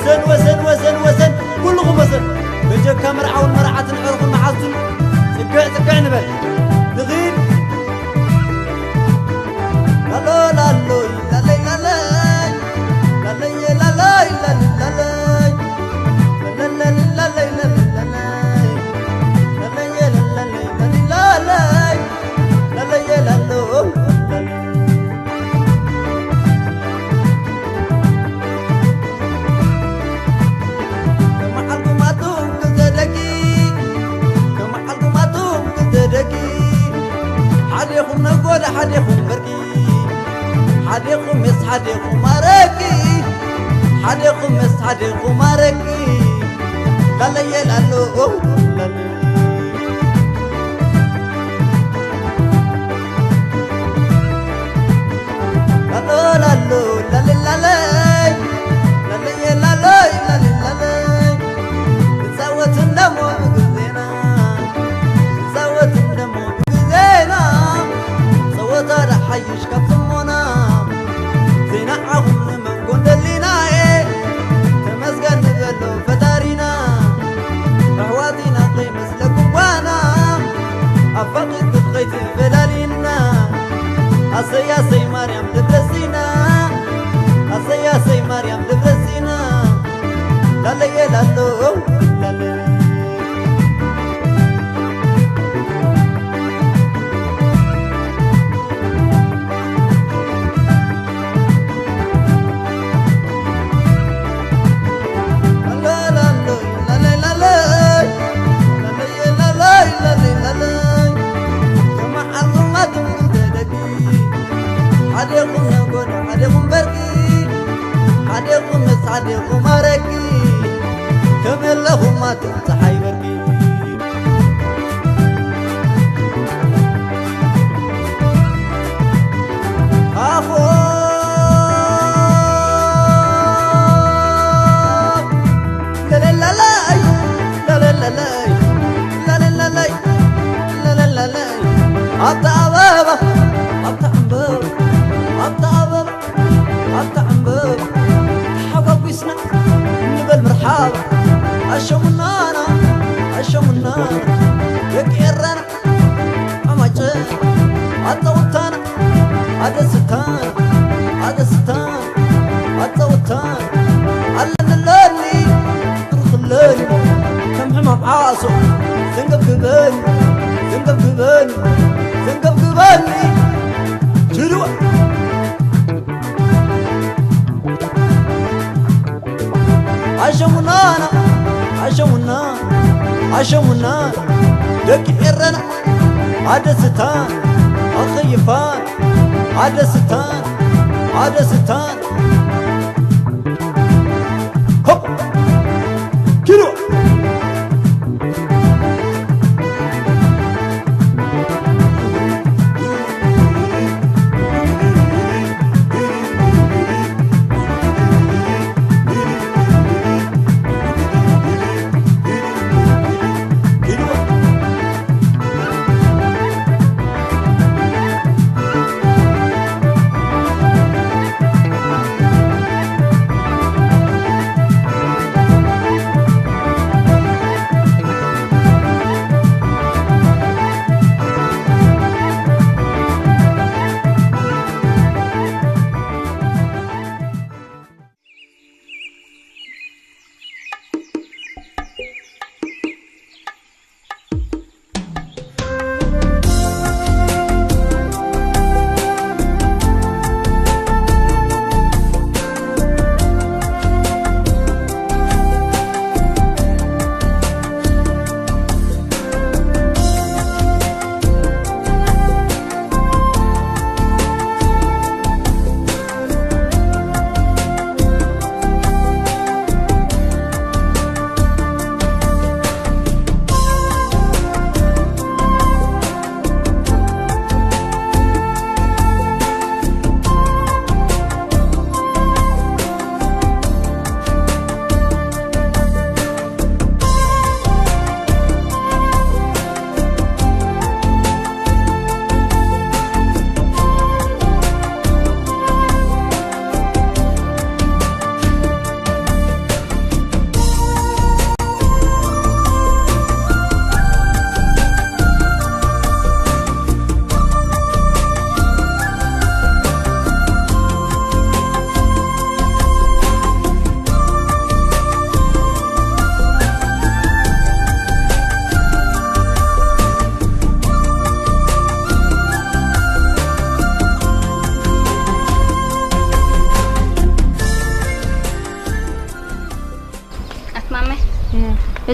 ወሰን ወሰን ወሰን ወሰን ኩልኹም ወሰን። በጀካ መርዓውን መርዓትን ዕርኹን መሓዙትን ጽግዕ ጽግዕ ንበል። ንኺድ። ላሎ ላሎ ላለይ ላለይ ላለይ ላለይ ላለይ ላለይ ላለይ ላለይ ላለይ ላለይ ላለይ ላለይ ላለይ ላለይ ላለይ ላሎ ላለይ። ከመዓልኩም ኣቱም ክልተ ደቂ፣ ከመዓልኩም ኣቱም ክልተ ደቂ፣ ሓዴኹም ነጎዳ ሓዴኹም በርቂ፣ ሓዴኹም ምስ ሓዴኹም ኣረቂ፣ ሓዴኹም ምስ ሓዴኹም ኣረቂ፣ ላለየ ላሎ ላለ። ላሎ ላሎ ላለ ላለይ፣ ላለየ ላለይ፣ ላለ ላለይ። ንጻወት እንደሞ ብግዜና፣ ንጻወት እንደሞ ብግዜና። ጸወታ ደሓይሽ ካብ ጽሞና። ዜና ዓኹም ንመንጎ እንደሊናየ፣ ተመስገን ንበሎ ፈጣሪና። ኣሕዋት ኢና ከይመስለኩም ጓና፣ ኣፋቒርኩም ከይትፈላሊና። ኣሰይ ኣሰይ ማርያም ደብረ ሲና፣ ኣሰይ ኣሰይ ማርያም ደብረ ሲና። ላለየ ላሎ ላለ። ሓዴኹም ነጎዶ፣ ሓዴኹም በርቂ፣ ሓዴኹም ምስ ሓዴኹም ኣረቂ፣ ከመለኹም ኣቱም ፀሓይ በርቂ። ኣኾ ለለለለይ፣ ለለለለይ፣ ለለለለይ፣ ለለለለይ። ኣብታ ኣበባ፣ ኣብታ ዕምበባ፣ ኣብታ ኣበባ፣ ኣብታ ዕምበባ ተሓጓጒስና ንበል መርሓባ። ኣሸሙናና፣ ኣሸሙናና ደቂ ኤረና። ኣማጨ ኣጸውታና ኣደስታና ኣደስታና ኣጸውታና ኣለንለኒ ትርኽለኒ ከም ሕማም ዓሶ ዘንገብግበኒ ዘንገብግበኒ ዘንገብግበኒ ችልዋ ኣሸሙናና ኣሸሙና ኣሸሙና ደቂ ኤረና ኣደስታን ኣኸይፋን ኣደስታን ኣደስታን ሆፕ ኪሎ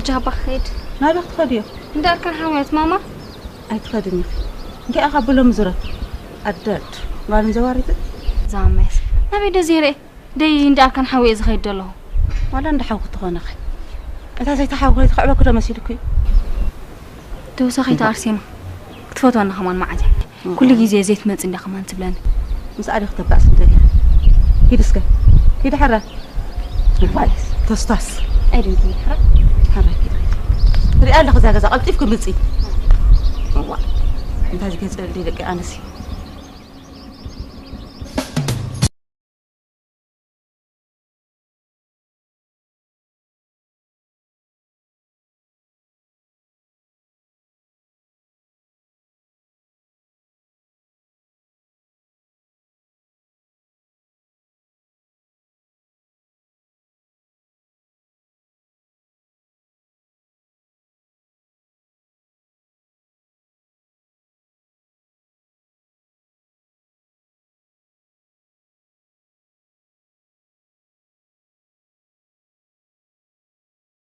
ጃባ ክኸይድ። ናበይ ክትኸዲ እዮ? እንዳ ኣርካን ሓውያት ማማ። ኣይትኸድን ኢኺ። እንታይ ኢኻ ብሎም ዙረት? ኣደድ። ጓልን ዘዋሪት? ዛመስ። ናበይ ዶ ዚረ? ደይ እንዳ ኣርካን ሓውየ ዝኸይድ ዘለኹ። ዋላ እንዳ ሓው ክትኾነኺ። እታ ዘይተሓውኩ ዘይትኽዕበኩ ዶ መሲልኩ እዩ? ተወሳኺት ኣርሴማ። ክትፈትወና ከማን መዓት እያ። ኩሉ ግዜ ዘይትመጽእ እንዳ ከማን ትብለኒ። ምስ ኣደ ክተባእስ እንደ። ሂድ እስከ። ሂድ ሕረ። ተስታስ። ኣይደንኩም ሕረ። ሕረ ሂድ። ሪኣ ኣለኹ እዛ ገዛ ቀልጢፍኩ ምጺ። እዋ። እንታይ ዝገጽ ደቂ ኣንስቲ።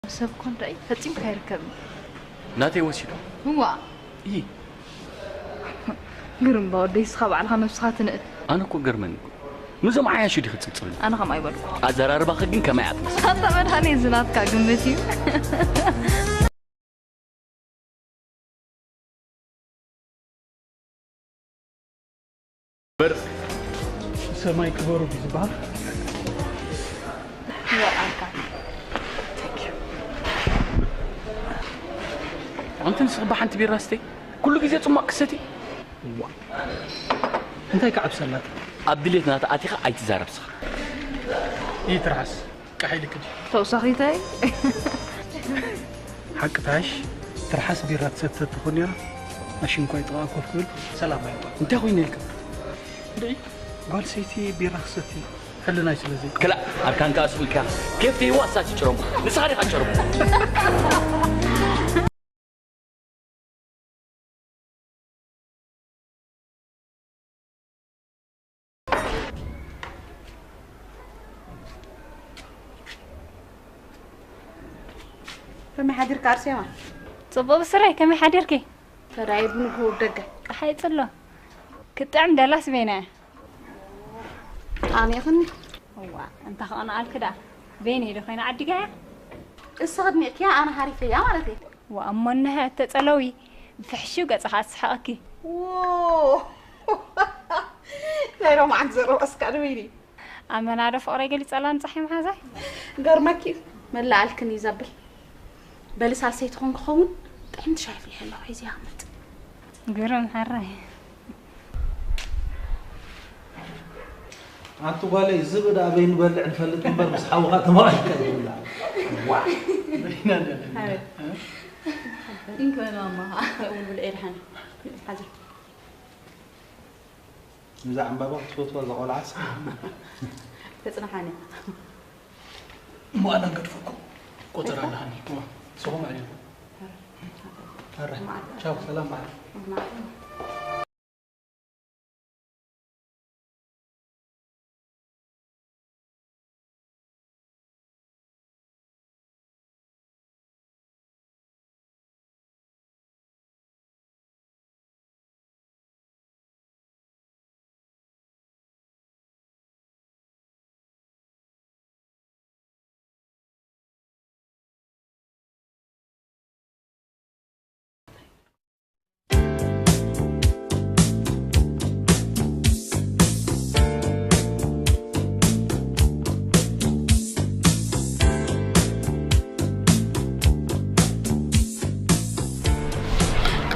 ሰብ እኮ እንዳ እዩ ፈጺምካ ይርከብ። ናተይ ወሲዱ። እዋ። እይ። ግርም ባ ወደይ፣ እስኻ ባዕልኻ ነብስኻ ትንእድ። ኣነ እኮ ገርመኒ እኮ። ነዞም ዓያሹ ዲኺ ትጽብጽብኒ? ኣነ ከምኣ ኣይበልኩ። ኣዘራርባኺ ግን ከማይ ኣትመስል። ኣታ መድሃኒ፣ እዚ ናትካ ግምት እዩ። በር ሰማይ ክበሩ ድዩ ዝበሃል? ኣንቲ ንስኺ ብሓንቲ ቢራ ስተይ፣ ኩሉ ግዜ ጽሟቕ ክሰቲ። ዋ፣ እንታይ ከዓብሰላት? ኣብ ድሌት ናታ ኣቲኻ ኣይትዛረብ ስኻ። ይትርሓስ። ቃሕ ኢልክ ድዩ? ተውሳኺተይ። ሓቂ ታሽ ትርሓስ ቢራ ትሰቲ ተትኾን ነይራ፣ ኣሽንኳይ ጥቓ ኮፍ ክብል ሰላም ኣይምበል። እንታይ ኮይኑ ኢልካ? እንድዒ፣ ጓል ሰይቲ ቢራ ክሰቲ ሕልናይ ስለ ዘይኮነ። ክላእ፣ ኣርካንካ ኣስቑልካ ኬፍ ትህዋ እሳ ትጭረሙ። ንስኻ ዲኻ ትጭረሙ? ከመይ ሓዲርካ ኣርሴማ? ጽቡቕ ብስረይ፣ ከመይ ሓዲርኪ? ተራእየ ብንግሆ ደገ። ጸሓይ ጽሎ። ክጥዕም ደላስ ቤና። ኣሜኽኒ። እዋ፣ እንታ ኸቐንኣልኪ ደኣ። ቤኒ ዶ ኾይና ዓዲጋያ? እስኺ ኣድኒቕኪያ፣ ኣነ ሃሪፈያ ማለት እየ። ወኣሞ እነሀ እተጸለዊ፣ ብፍሕሹ ገጽኻ ኣስሓቐኪ። ዎ! ናይ ሎማዓንቲ ዘረባስ ከኣ ንበይኒ። ኣመና ዶ ፍቕረይ ገሊጸላ ንጸሓይ መሓዛይ? ገርመኪ እዩ፣ መላኣልክን እዩ ዘብል። በሊ ሳልሰይቲ ኾን ክኸውን፣ ጥዕምቲ ሻሂ ኣፍሊሐ ኣለኹ፣ ሒዘያ ክመጽእ። ግርም ሓራይ። ኣንቲ ጓለይ፣ ዝብኢ ደኣ በይኑ በልዕ ንፈልጥ እምበር፣ ምስ ሓውኻ ተመቓይልካ ይብላ። ዋ! በይና ኣለና። ሓራይ። እ? እንኮ ማማ፣ እውን ብልዒ ደሓን። ሓዚ። እዛ ዕምባባ ክትፈትዋ እዛ ቆልዓስ። ተጽንሓኒ። እሞ ኣነ ንገድፈኩም። ቆጸራ ኣለሃኒ። እዋ፣ ንስኹም ኣዕሊልኩም። ኣረ። ቻው፣ ሰላም በዓል።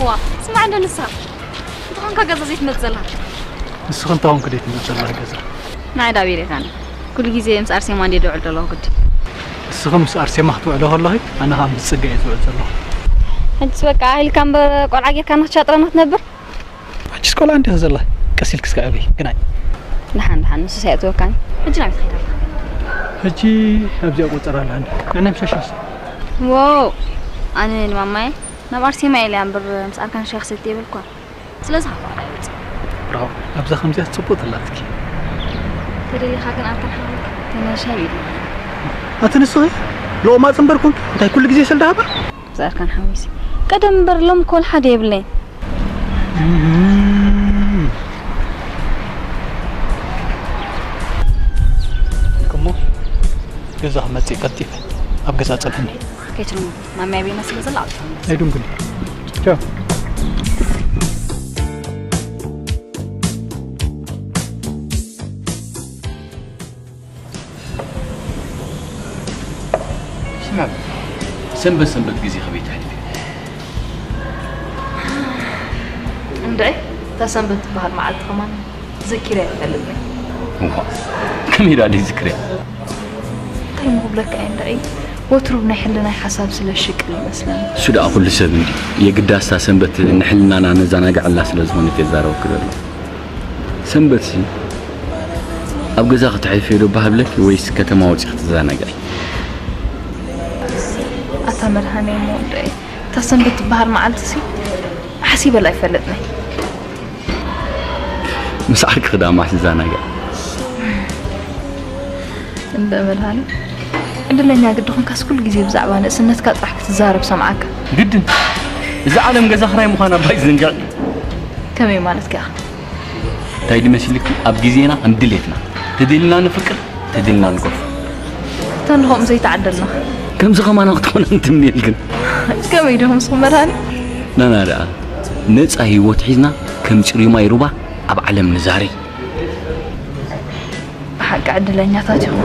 ዋ፣ ስማዕ እንዶ ንሳ። እንታይ ኾንካ ገዛ ዘይትመጽእ ዘለኻ? ንስኺ እንታይ ኾንኪ ዘይትመጽእ ዘለኺ ገዛ? ንዓይ ዳኣ ኣበይ ርኢኻኒ? ኩሉ ግዜ ምስ ኣርሴማ እንድየ ዝውዕል ዘለኹ ግዲ። ንስኺ ምስ ኣርሴማ ክትውዕሊ ከለኺ፣ ኣነ ኸኣ ምስ ጽገ እየ ዝውዕል ዘለኹ። ሕጅስ በቃ፣ ኢልካ እምበር ቆልዓ ጌርካ ንኽትሻጥረና ትነብር? ሕጅስ ቆልዓ እንዲኺ ዘላ፣ ቀስ ኢልኪ እስከ ዕበዪ፣ ግናይ። ደሓን፣ ደሓን፣ ንሱስ ኣየእትወካን። ሕጂ ናበይ ትኸይድ ኣለኻ? ሕጂ ኣብዚኣ ቆጸራ ኣለኒ። ንዕናይ ምሻሻ እስኪ። ዋው፣ ኣነ ንማማየ ናብ ኣርሴማ ኢለያ እምበር ምስ ኣርካን ሻሂ ክሰቲ የበልኳ። ስለዚ ካብ ባዕላ ይወጽእ። ብራቮ፣ ኣብዛ ከምዚኣ ጽቡቕ ተላትኪ። ተደሊኻ ግን ኣርካን ሓወይ፣ ተናሻይ ኢሉ። ኣቲ ንስኺ? ሎማጽ እምበርኩን እንታይ ኩሉ ግዜ ሰልዳ ሃባ? ዛርካን ሓሚሲ ቀደም እምበር ሎም ኮል ሓደ የብለይ። እሞ ገዛ ክመጽእ ቀልጢፈ ኣብ ገዛ ጸንሕኒ። ከይትልሙ ማሚ ኣበይ መስለ ዘላ ኣውጥታ። ኣይዱንግል። ቻው። ስማዕ፣ ሰንበት ሰንበት ግዜ ከመይ ተሕልፊ? እንድዒ፣ እታ ሰንበት ትበሃል መዓልቲ ከማን ዘኪረ ኣይፈልጥን። እዋ፣ ከመይ ደኣ ደይዝክርያ? እንታይ እሞ ክብለካ እየ እንድዒ፣ ወትሩ ብናይ ሕልናይ ሓሳብ ስለ ዝሽቅል ይመስለኒ። እሱ ደኣ ኩሉ ሰብ እንድዩ። የግዳስ እታ ሰንበት ንሕልናና ነዘናግዐላ ስለ ዝኾነት እየ ዝዛረበኪ ዘለኹ። ሰንበትሲ ኣብ ገዛ ከተሕልፍዮ ዶ ባህ ይብለኪ ወይስ ከተማ ወጺኺ ክትዘናግዒ? ኣታ መድሃኔ እሞ እንድዒ፣ እታ ሰንበት ትበሃል መዓልትሲ ሓሲበላ ኣይፈልጥን። ምስ ዓርኪ ክዳ ማሽ ዝዘናግዕ። እንደ መድሃኔ፣ ዕድለኛ ግዲ ኾንካስ ኩሉ ግዜ ብዛዕባ ንእስነትካ ጥራሕ ክትዛረብ ሰምዓካ። ግድን፣ እዛ ዓለም ገዛ ክራይ ምዃና ባይ ዝንግዕ። ከመይ ማለትካ ኢኻ? እንታይ ድመሲልኪ? ኣብ ግዜና ከም ድሌትና፣ ተደሊና ንፍቅር፣ ተደሊና ንኮፍ። እተን ከምኡ ዘይተዓደልና። ከምዚ ከማና ክትኾና እንትምንየልክን። ከመይ ዶ ምስኹም መድሃኒ? ናና ደኣ፣ ነጻ ህይወት ሒዝና ከም ጽሩይ ማይ ሩባ ኣብ ዓለም ንዛሪ። ብሓቂ ዕድለኛታት ኢኹም።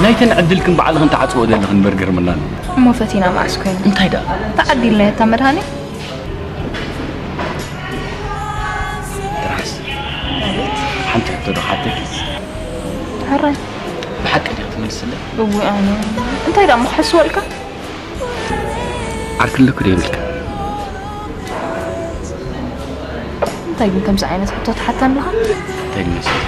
ናይተን ዕድልክን ባዕልኽን ትዓጽዎ ዘለኽን እምበር ገርመና። እሞ ፈቲና መዓስ ኮይኑ? እንታይ ደኣ? ተዓዲልና እታ መድሃኒ? ጥራሕስ ሓንቲ ሕቶ ዶ ሓተኪ? ሕራይ። ብሓቂ ዲኺ ትምልስለይ? እዊ ኣነ። እንታይ ደኣ እሞ ክሕስወልካ? ዓርኪ ኣለኪ ዶ የብልካ? እንታይ ግን ከምዚ ዓይነት ሕቶ ትሓታ ኣለኻ? እንታይ ይመስል?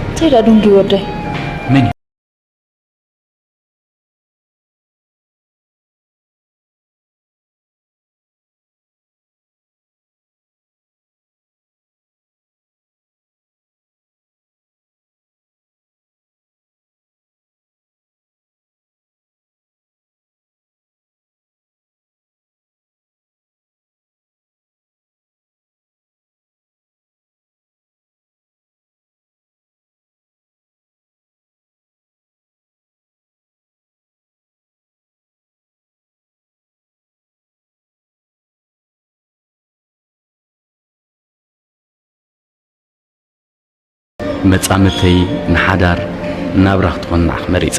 እንታይ ደኣ ዱንጊ ወደይ? መን እዩ? መጻምድተይ ንሓዳር ናብራ ክትኾን ንዓኽ መሪጸ።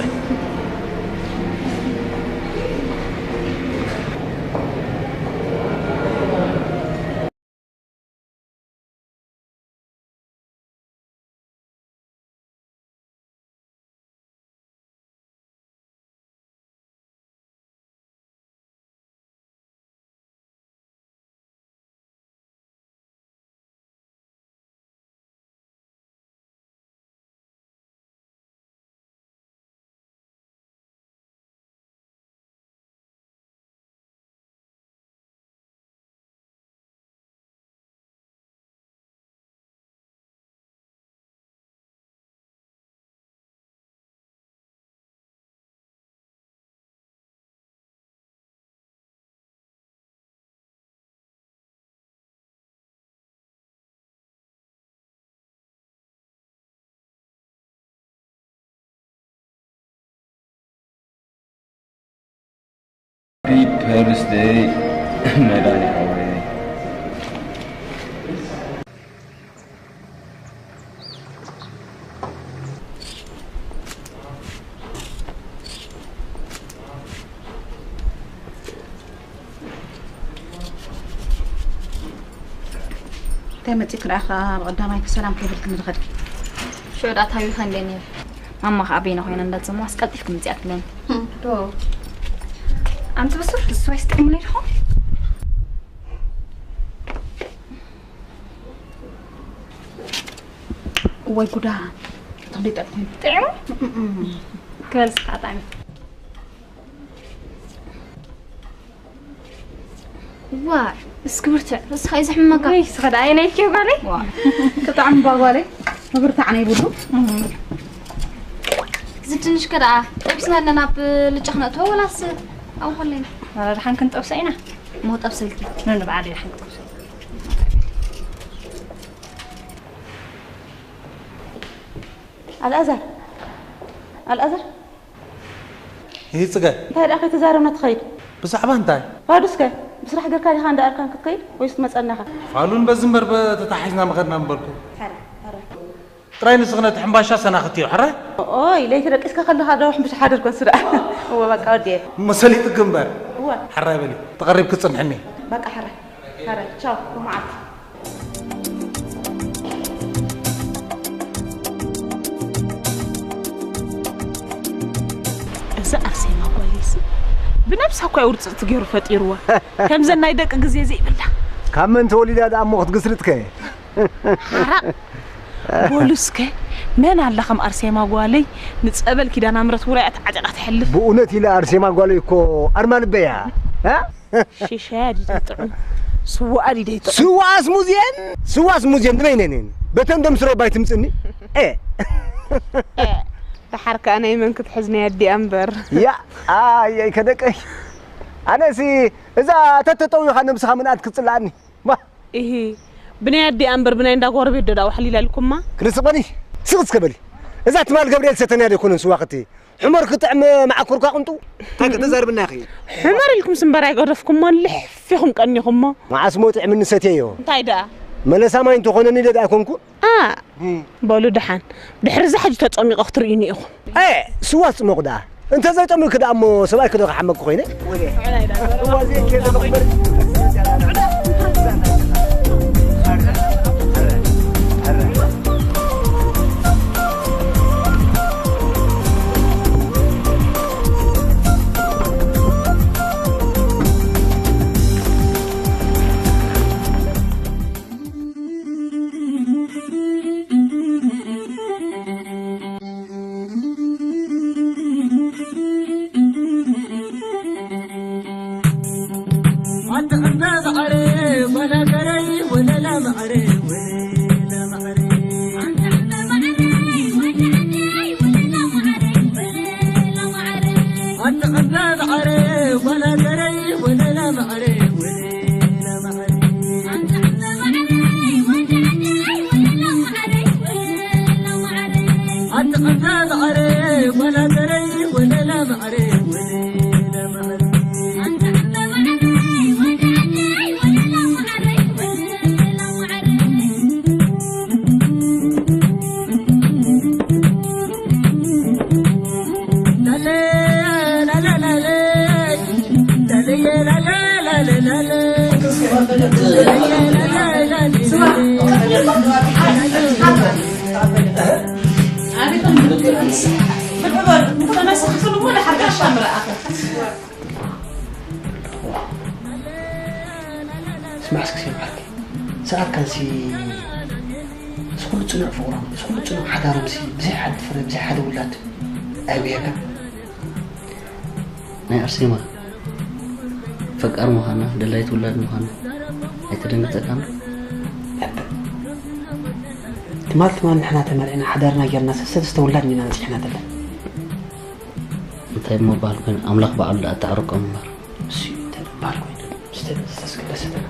Stay. መድሃኒዓለም። እንታይ መፂእኪ ደኣ ብቐዳማይ ሰላም ከይበልክኒ ዝኸድኪ? ሽዑ ደኣ ታቢኸ እንደ ነይሩ። ማማ ኸዓ በይና ኮይና እንዳፀመዋስ ቀልጢፍኪ ምፅእ ኣትብለኒ። ዶ ኣንቲ ብሱር ንስዋይስ ጥዒሙለይ ድኾን? እዋይ ጉዳ። እቶም ደይጠልኩ ጥዕሙ? ክበልስ ጣጣሚ። ዋ እስኪ ብርትዕ እስኻ እዩ ዝሕመካ። ወይ ስኸ ደኣ ኣይናይኪ ጓለይ። ዋ ክጣዕም ባጓለይ። ምብርታዕ ናይ ብሉ። ዝድንሽ ከ ደኣ ጠቢስና ኣለና ብልጫ ክነእትዎ ወላስ? ኣው ኮለይ ወላ ደሓን ክንጠብሳ ኢና። ሞ ጠብሰልኪ። ነን በዓል ደሓን ጠብሰ። ኣልኣዛር፣ ኣልኣዛር። ይህ ጽገ እንታይ ደኣ ከይተዛረብና ትኸይድ? ብዛዕባ እንታይ? ፋዱስከ ብስራሕ ገርካ ዲኻ እንዳ ኣርካን ክትከይድ ወይስ ትመጸናኻ? ፋሉን በዚ እምበር በ-፣ ተታሒዝና ምኸድና ምበልኩ። ሕረ፣ ሕረ። ጥራይ ንስኺ ነቲ ሕምባሻ ሰናኽትዮ፣ ሕረ? ኦይ፣ ለይቲ ደቂስካ ከለኻ ዶ ሕምብሻ ሓደር ኮንስ ደኣ? እወ፣ በቃ ወዲኤ። እሞ ሰሊጥኪ እምበር። እወ። ሕራይ በሊ፣ ተቐሪብኪ ጽንሕኒ። በቃ ሕረ፣ ሕረ፣ ቻው፣ ብመዓልቲ። እዛ ኣርሴማ ጓለይሲ ብነብሳ እኳ ውርፅፅቲ ገይሩ ፈጢርዋ። ከምዘን ናይ ደቂ ግዜ ዘይብላ። ካብ መን ተወሊዳ ደኣ እሞ ክትግስርጥከ? ሓራቕ። በሉ እስከ መን ኣላ ከም ኣርሴማ ጓለይ ንፀበል ኪዳነ ምሕረት ውራያ ተዓጢቓ ትሕልፍ? ብእውነት ኢለ ኣርሴማ ጓለይ እኮ ኣርማ ልበያ። እ? ሽሻያ ድዩ ደይጥዑም? ስዋኣ ድዩ ደይጥዑም? ስዋኣስ ሙዝየን? ስዋስ ሙዝየን ንበይነንን በተን ደም ስሮ ባይ ትምጽኒ? ኤ። ኤ፣ ደሓር ከኣ ናይ መን ክትሕዝ ናይ ኣዲኣ እምበር። ያ፣ ኣየይ ከደቀይ። ኣነሲ እዛ ተተጠዊኻ ነብስኻ ምንኣት ክትጽልኣኒ። ባ። ኢሂ፣ ብናይ ኣዲኣ እምበር ብናይ እንዳ ጎረቤት ዶ ደኣ ዋሕሊላ ኢልኩማ? ክንስቕ በሊ፣ ስቕ እስከ በሊ። እዛ ትማል ገብርኤል ሰተንያ ዶ ኣይኮነን ስዋ ክትይ? ሕመር ክጥዕም መዓኮርካ ቅንጡ። እንታይ ከተዛርብና ኢኺ? ሕመር ኢልኩምስ እምበር ኣይገደፍኩሞን፣ ልሕፍ ኢኹም ቀኒኹሞ። መዓስ ሞ ጥዕምኒ ሰትየዮ? እንታይ ደኣ? መለሳ ማይ እንተኾነኒ ኢለ ደኣ ኣይኮንኩን። ኣ፣ እም። በሉ ደሓን። ድሕሪ እዛ ሕጂ ተጸሚቐ ክትርእዩኒ ኢኹም። እ፣ ስዋ ትጽመቑ ደኣ። እንተ ዘይጠምዩኪ ደኣ እሞ ሰብኣይኪ ዶ ክሓመኪ ኮይነ? ስማዕ እስኪ ሴፍ ዓርከይ፣ ሰኣትካሲ እዚ ኩሉ ጽኑዕ ፍቕሮም፣ እዚ ኩሉ ጽኑዕ ሓዳሮምሲ ብዘይ ሓንቲ ፍረ፣ ብዘይ ሓደ ውላድ ኣይጉየካ? ናይ ኣርሴማ ፈቃር ምዃና፣ ደላይት ውላድ ምዃና ኣይተደንግጸካን ዶ? እምበር፣ ትማል ትማል ንሕና ተመርዕና ሓዳርና ጌርና ሰለስተ ውላድ ኢና ነጺሕና ዘለና። እንታይ እሞ በዓል ኮይኑ፣ ኣምላኽ ባዕሉ ደኣ ኣተዓርቆም እምበር። እሱ እንታይ በዓል ኮይኑ፣ ምስቲ ተስክለ ሰተና።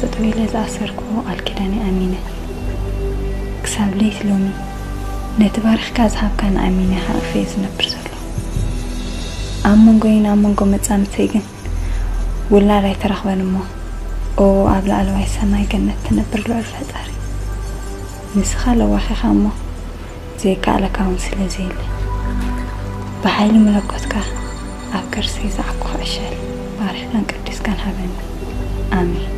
ጠጠው ኢለ ዝኣሰርክዎ ቃል ኪዳነይ ኣሚነ፣ ክሳብ ለይቲ ሎሚ ነቲ ባሪኽካ ዝሃብካኒ ኣሚነ ሓቒፈ እየ ዝነብር ዘለኹ። ኣብ መንጎይን ኣብ መንጎ መጻምድተይ ግን ውላድ ኣይተረኽበን እሞ፣ ኦ ኣብ ላዕለዋይ ሰማይ ገነት ትነብር ልዑል ፈጣሪ፣ ንስኻ ለዋህ ኢኻ እሞ፣ ዘይከኣለካ እውን ስለ ዘየለ፣ ብሓይሊ መለኮትካ ኣብ ከርሰይ ዝዓኩኽ ዕሸል ባሪኽካን ቀዲስካን ሃበኒ። ኣሜን።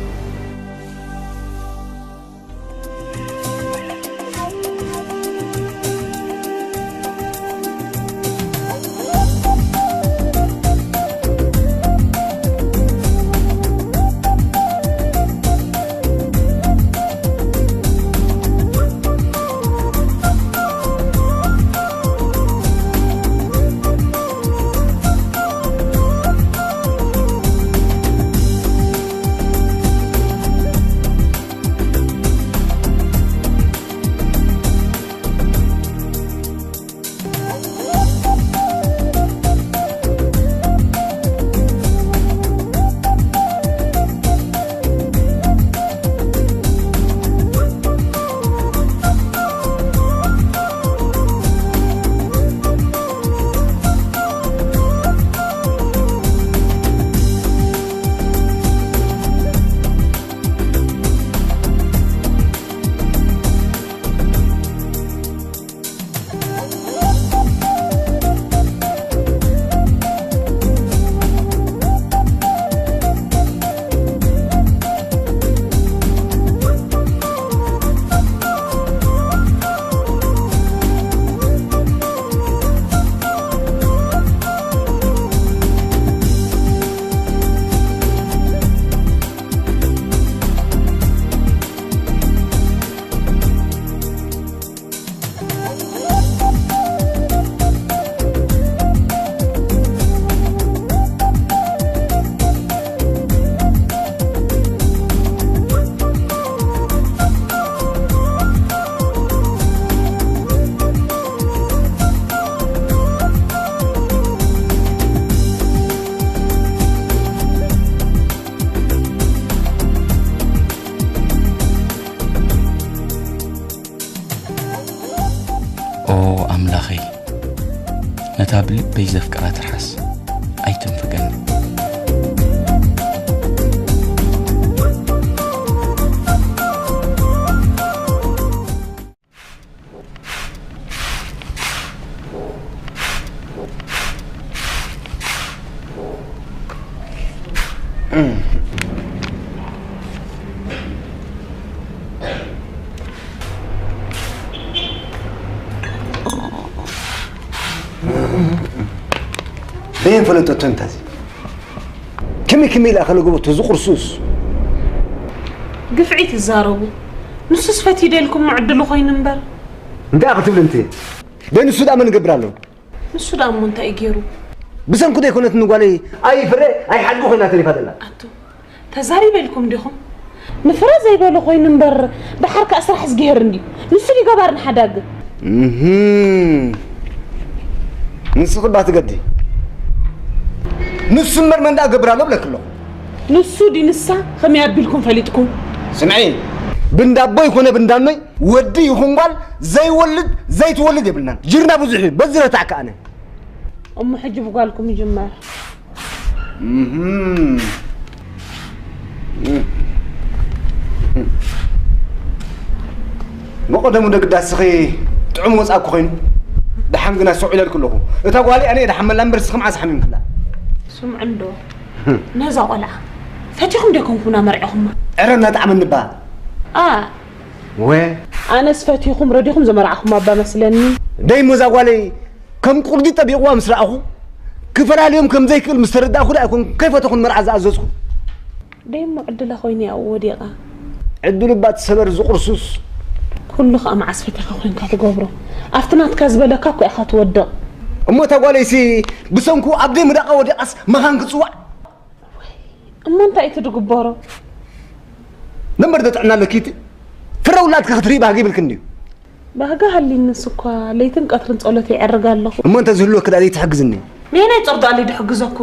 ኦ ኣምላኸይ፣ ነታ ብልበይ ዘፍቅራ ትርሓስ ኣይትንፈገኒ። በየን ፈለጠቶ እንታዚ? ከመይ ከመይ ኢላ ከለገበቶ ዝቑርሱስ? ግፍዒ ትዛረቡ። ንሱስ ፈትዩ ደልኩም ዕድሉ ኮይኑ እምበር። እንታይ ክትብል እንት? በይ ንሱ ደኣ መን ይገብር ኣሎ? ንሱ ደኣ እሞ እንታይ እዩ ገይሩ? ብሰንኩ ደይኮነት ንጓለይ ኣይፍረ ኣይሓድጉ ኮይና ተሪፋ ዘላ። ኣቱ፣ ተዛሪበልኩም ዲኹም? ንፍረ ዘይበሉ ኮይኑ እምበር፣ ደሓር ከኣ ስራሕ ዝግሄር እንድዩ። ንሱ ድዩ ገባርን ሓዳግን? እህም። ንስኺ እባ ትገዲ። ንሱ እምበር መን ደኣ ገብር ኣሎ ብለኪ ኣለኹ። ንሱ ድዩ ንሳ ከመይ ኣቢልኩም ፈሊጥኩም? ስምዒ፣ ብንዳቦይ ኮነ ብንዳኖይ ወዲ ይኹን ጓል ዘይወልድ ዘይትወልድ የብልናን። ጅርና ብዙሕ እዩ፣ በዚ ረታዕ ከኣነ። እሞ ሕጂ ብጓልኩም ይጅመር። እህም። መቐደሙ ደግዳስኺ ጥዑም ወጻእኩ ኮይኑ፣ ደሓን ግና ስዑ ኢለልኩ ኣለኹ። እታ ጓለይ ኣነ እየ ደሓመላ እምበር፣ እስኺ መዓስ ሓሚምክላ? ስምዑ እንዶ፣ ነዛ ቆልዓ ፈቲኹም ዶ ኮንኩምና መርዒኹማ? ዕረ እናጠዓመኒ እባ። ኣ። ወ። ኣነስ ፈቲኹም ረዲኹም ዘመርዓኹማ እባ መስለኒ። ደይ እሞ እዛ ጓለይ ከም ቁርዲ ጠቢቕዋ ምስ ረኣኹ፣ ክፈላልዮም ከም ዘይክእል ምስ ተረዳእኩ ደኣ ኣይኮንኩ ከይፈተኹ ንመርዓ ዝኣዘዝኩ። ደይ እሞ ዕድለ ኮይነ እያ ወዲቓ። ዕድሉ እባ ትሰበር ዝቑርሱስ። ኩሉ ኸኣ መዓስ ፈቲኻ ኮይንካ ትገብሮ። ኣብቲ ናትካ ዝበለካ እኮ ኢኻ ትወድቕ። እሞ እታ ጓለይሲ ብሰንኩ ኣብ ደይ ምዳቓ ወዲቓስ መኻን ክጽዋዕ? እሞ እንታይ እቲ ድግበሮ? ነንበር ዶ ጥዕና ኣለኪ እቲ? ፍረ ውላድካ ክትርኢ ባህጊ ይብልኪ እንድዩ። ባህጊ ሃልዩንስ እኳ ለይትን ቀትርን ጸሎት የዕርግ ኣለኹ። እሞ እንተ ዝህልወኪ ደኣ ዘይትሕግዝኒ? ነየናይ ጾር ደኣ ለይድሕግዘኩ?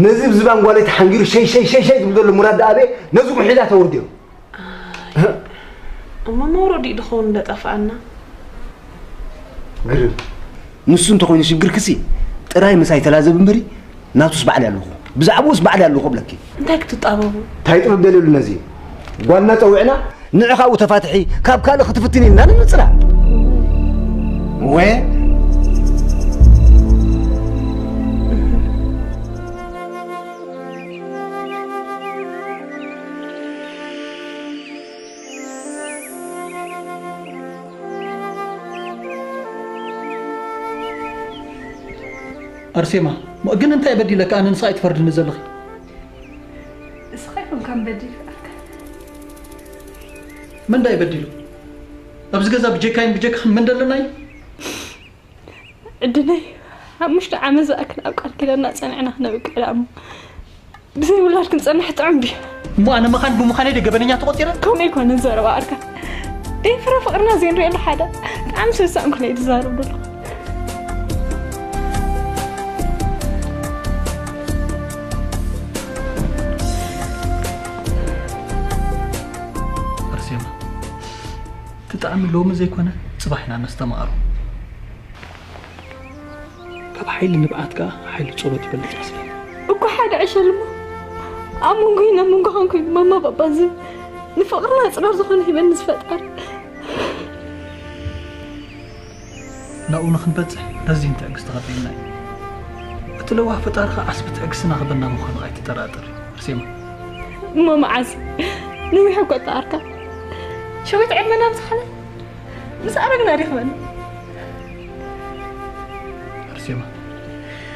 ነዚ ብዝባን ጓለይ ተሓንጊሩ ሸይ ሸይ ሸይ ሸይ ዝብል ዘሎ ሙራድ ደኣ ኣበየ ነዚ ጉሒላ ተወርድዮ። እሞ መውረዲኡ ድኸውን እንደጠፍኣና። ግርም። ንሱ እንተኾይኑ ሽግርክሲ ጥራይ ምሳይ ተላዘብ እምበሪ ናቱስ ባዕል ኣለኹ። ብዛዕባኡስ ባዕል ኣለኹ ብለኪ። እንታይ ክትጣበቡ? እንታይ ጥበብ ደልየሉ ነዚ? ጓልና ጸዊዕና ንዕኻኡ ተፋትሒ ካብ ካልእ ክትፍትን ኢልና ንምጽና። ወ ኣርሴማ፣ ሞ ግን እንታይ በዲለካ ኣነ ንስኻ ኣይትፈርድኒ ዘለኺ? እስኻ ይኹንካ በዲልካ። መን ዳይ በዲሉ? ኣብዚ ገዛ ብጀካይን ብጀካኽን መን ደለናይ? ዕድነይ ሓሙሽተ ዓመት ዝኣክል ኣብ ቃል ኪዳንና ጸኒዕና ክነብቅዕ ደኣ እሞ ብዘይ ውላድ ክንጸንሕ ጥዑም ድዩ? እሞ ኣነ መኻን ብምዃነይ ዶ ገበነኛ ተቖጺረ? ከምኡ ኣይኮነን ዘረባ ኣርካ። ደይ ፍረ ፍቕርና ዘይንሪኤሉ ሓደ ብጣዕሚ ሰሳእን ኩነ እዩ ዝዛረብ ዘሎ። ኣርሴማ፣ እቲ ጣዕሚ ሎሚ ዘይኮነ ጽባሕ ኢና ነስተማቕሮ። ካብ ሓይሊ ንብዓት ከኣ ሓይሊ ጸሎት ይበልጽ መስለኒ። እኮ ሓደ ዕሸል እሞ ኣብ መንጎይን ኣብ መንጎኻን ኮይኑ ማማ ባባ ዝብል ንፍቕርና ጽላል ዝኾነ ሂበኒ ዝፈጣሪ። ናብኡ ንኽንበጽሕ ረዚን ትዕግስቲ ከድልየና እዩ። እቲ ለዋህ ፈጣሪ ኸኣ ዓስቢ ትዕግስትና ክህበና ምዃኑ ኣይትጠራጠሪ ኣርሴማ። እሞ መዓዝ? ነዊሕ እኮ ጠዓርካ። ሸዊት ዕድመና ምስ ሓለፈ ምስ ኣረግና ዲኽበና። ኣርሴማ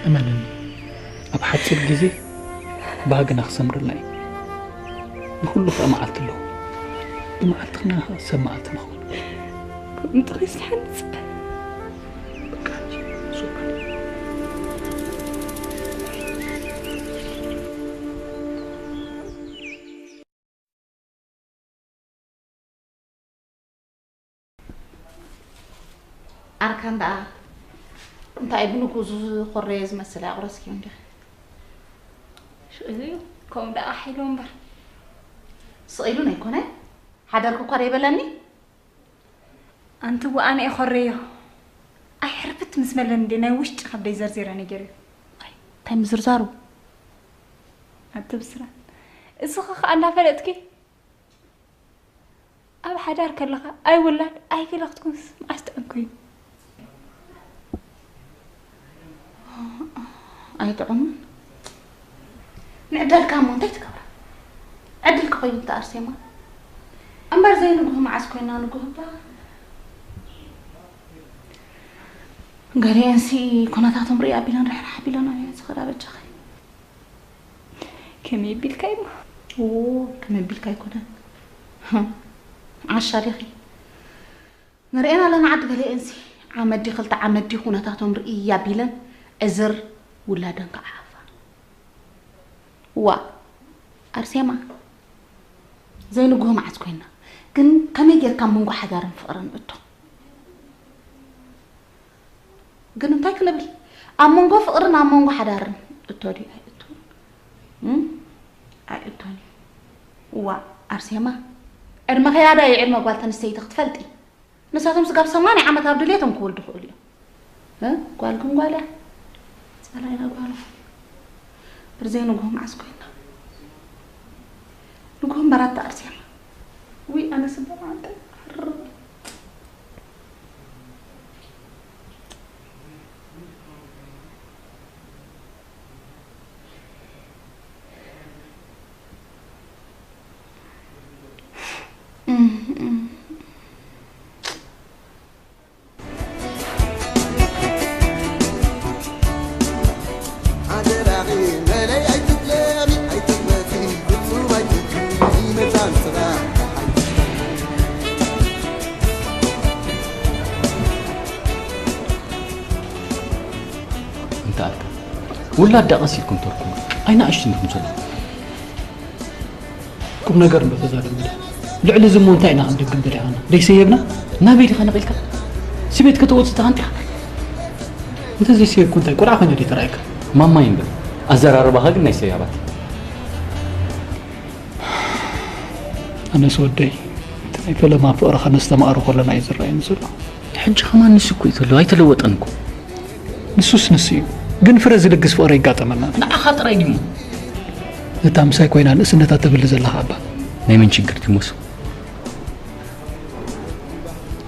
እመንኒ፣ ኣብ ሓጺር ግዜ ባህግና ክሰምረልና እዩ። ንኹሉ ከኣ መዓልቲ ኣለዎ። ብመዓልትኽና ሰብ መዓልቲ ንኸውን። ምጥሪስ ትሓንጽ። በቃ እንጂ ሱቅ በል። ኣርካን ደኣ እንታይ ብንጉ ዝኾረየ ዝመስል ኣቑረስኪ እንዲኺ? ሽእሉ እዩ ከምኡ ደኣ ሓይሉ እምበር። ስቕ ኢሉ ነይኮነ ሓደርኩ እኳ ደይበለኒ። ኣንቲ ወኣነ እየ ኾረዮ። ኣይ ሕርፍት ምስ መለን እንዴ ናይ ውሽጢ ከብደይ ዘርዚረ ነጊረዮ። ኣይ እንታይ ምዝርዛሩ? ኣቲ ብስራት እስኺ ኸኣ እንዳፈለጥኪ ኣብ ሓዳር ከለኻ ኣይ ውላድ ኣይ ገለ ክትኩንስ መዓስ ጥዑም ኮይኑ? ኣይጥዑምን። ንዕዳልካ እሞ እንታይ ትገብራ? ዕድልኪ ኮይኑ እቲ ኣርሴማ እምበር ዘይንጉህ መዓስ ኮይና ንጉህ እባ። ገሊኤንሲ ኩነታቶም ርኢ ኣቢለን ርሕራሕ ኣቢለን ኣበየ ዝኸዳ በጃኺ። ከመይ ቢልካ እሞ? ኦ ከመይ ቢልካ ኣይኮነን። ዓሻ ዲኺ? ንርእየን ኣለና ዓዲ ገሊኤንሲ ዓመት ድዩ ክልተ ዓመት ድዩ ኩነታቶም ርእይ ኣቢለን ዕዝር ውላደን ክዓሓፋ። ዋእ ኣርሴማ ዘይንጉህ መዓስ ኮይና ግን ከመይ ጌርካ ኣብ መንጎ ሓዳርን ፍቕርን እቶ? ግን እንታይ ክንብል ኣብ መንጎ ፍቕርን ኣብ መንጎ ሓዳርን እቶ ድዩ ኣይእቶን? እም? ኣይእቶን እዩ። ዋእ ኣርሴማ ዕድመ ከያዳ እዩ ዕድመ ጓል ተንስተይቲ ክትፈልጢ። ንሳቶም ስጋብ ሰማንያ ዓመት ኣብ ድሌቶም ክወልዱ ይኽእሉ እዮም። እ? ጓል ግን ጓል እያ። ጸላኢና ጓሎም። ብርዘይ ንግሆ መዓስ ኮይና? ንግሆ እምበር ኣታ ኣርሴማ። ውይ ኣነ ስበ መዓልቲ። ውላድ ዳ ቀስ ኢልኩም ተርኩ ኣይናእሽትን ዲኹም ዘለኹም። ቁም ነገር እንዶ ተዛረብና። ልዕሊ እዚ እሞ እንታይ ኢና ክንደግም ደሊኻና? ደይሰየብና? ናበይ ዲኻ ነቒልካ? ስቤት ከተወጽእ ተሃንጢኻ? እንተዘይሰየብኩ እንታይ ቆልዓ ኮይነ ደይተራእየካ? ማማይ እምበር። ኣዘራርባኻ ግን ናይ ሰያባት እዩ። ኣነስ ወደይ፣ እቲ ናይ ፈለማ ፍቕርኻ ነስተማቕሮ ከለና እዩ ዝረኣየኒ ዘሎ። ሕጂ ከማን ንሱ እኮ እዩ ዘሎ፣ ኣይተለወጠን እኮ። ንሱስ ንሱ እዩ፣ ግን ፍረ ዝልግስ ፍቕሪ ይጋጠመና። ንዓኻ ጥራይ ድዩ? እታ ምሳይ ኮይና ንእስነታ ትብል ዘለኻ እባ። ናይ መን ሽግር ቲሞስ?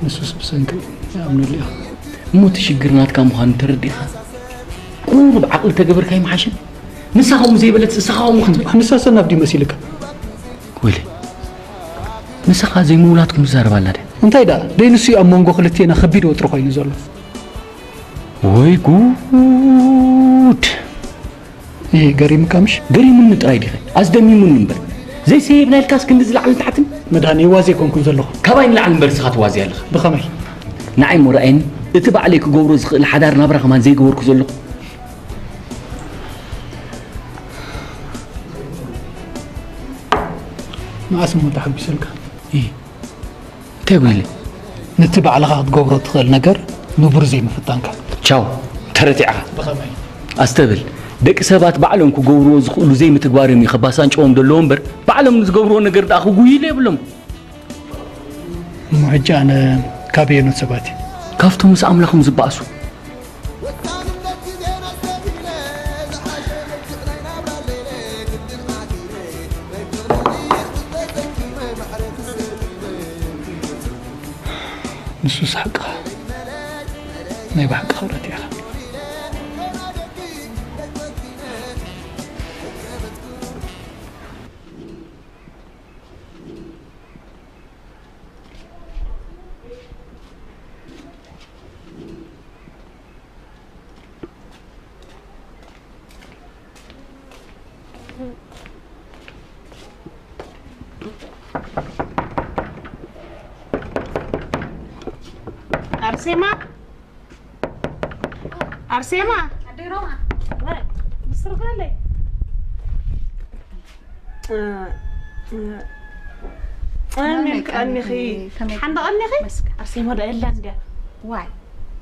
ንሱስ ብሰንኪ ይኣምነሉ ኢኻ። እሞ እቲ ሽግር ናትካ ምዃኑ ተረዲእኻ ቁሩብ ዓቕሊ ተገበርካ ይምሓሸን። ንሳ ከምኡ ዘይበለት ንስኻ ከምኡ ክትብል። ንሳ ሰናፍ ድዩ መሲልካ? ወይለይ፣ ንስኻ ዘይምውላድኩም ትዛረብ ኣላ ድያ? እንታይ ደኣ ደይ ንሱ እዩ ኣብ መንጎ ክልቴና ከቢድ ወጥሪ ኮይኑ ዘሎ። ወይ ጉድ! እ፣ ገሪሙካ ምሽ? ገሪሙኒ ጥራይ ዲኸ? ኣስደሚሙኒ እምበር። ዘይሰየብና ኢልካስ ክንዲ ዝለዓልን ታሕትን? መድሃኒ ዋዜ ኣይኮንኩን ዘለኹ። ካባይ ንላዕሊ እምበር ንስኻ ትዋዜ ኣለኻ። ብኸመይ? ንዓይ እሞ ረኣየኒ፣ እቲ ባዕለይ ክገብሮ ዝኽእል ሓዳር ናብራ ከማን ዘይገበርኩ ዘለኹ። መዓስ እሞ ተሓጒሰልካ? እ፣ እንታይ ጉይለ? ነቲ ባዕልኻ ክትገብሮ ትኽእል ነገር ንቡር ዘይምፍታንካ። ቻው፣ ተረቲዕኻ። ብኸመይ? ኣስተብል፣ ደቂ ሰባት ባዕሎም ክገብርዎ ዝኽእሉ ዘይምትግባሮም እዩ ከባሳንጨዎም ዘለዎ እምበር፣ ባዕሎም ንዝገብርዎ ነገር ደኣ ክጉይሉ የብሎም። እሞ ሕጂ ኣነ ካበየኖት ሰባት እየ? ካብቶም ምስ ኣምላኾም ዝበኣሱ። ንሱስ ሓቅኻ፣ ናይ ብሓቂ ክብረት ኢኻ። ኣርሴማ፣ ኣርሴማ። ኣደይ ሮማ። ወይ፣ ምስርጋለይ። እ፣ እ፣ ከመይ ቀኒኺ? ከመይ ሓንዳ ቀኒኺ? መስገን። ኣርሴማ ዶ የላን ድያ? ዋይ፣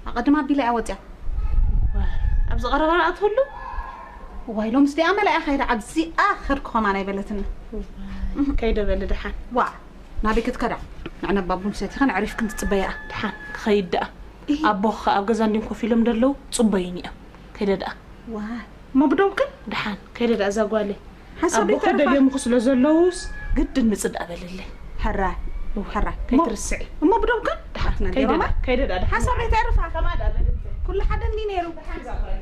ኣቐድማ ኣቢላ እያ ወፂኣ። ዋይ፣ ኣብዚ ቀረባ ኣትህሉ? ዋይ፣ ሎምስ ዲኣ መላእያ ከይዳ ኣብዚኣ ከድኩ ከማን ኣይበለትና። ዋይ፣ ከይደ በሊ ደሓን። ዋ፣ ናበይ ክትከዳ? ንዕነ ባቡን ሰቲኸን ኣዕሪፍክን ትፅበያ። ደሓን ክኸይድ ደኣ። እሂ። ኣቦኺ ኣብ ገዛ እንድዮም ኮፍ ኢሎም ደለዉ፣ ጽበዩኒ እዮም። ከይደ ደኣ። ዋይ፣ እሞ ብደውክን? ደሓን፣ ከይደ ደኣ እዛ ጓለይ። ሓንሳብ ኣቦኺ ደይተርፋ። ደልዮምኺ ስለ ዘለዉስ፣ ግድን ምጽእ ደኣ በልለይ። ሕራይ፣ እወ፣ ሕራይ። እሞ፣ ከይትርስዒ። እሞ ብደውክን? ደሓን፣ ኣትና ከይደ ደኣ፣ ዲሮማ? ከይደ ደኣ፣ ደሓን። ሓንሳብ ደይተርፋ። ከማ ደኣ በልለይ። ኩሉ ሓደ እንዲ ነይሩ። ደሓን እዛ ጓለይ።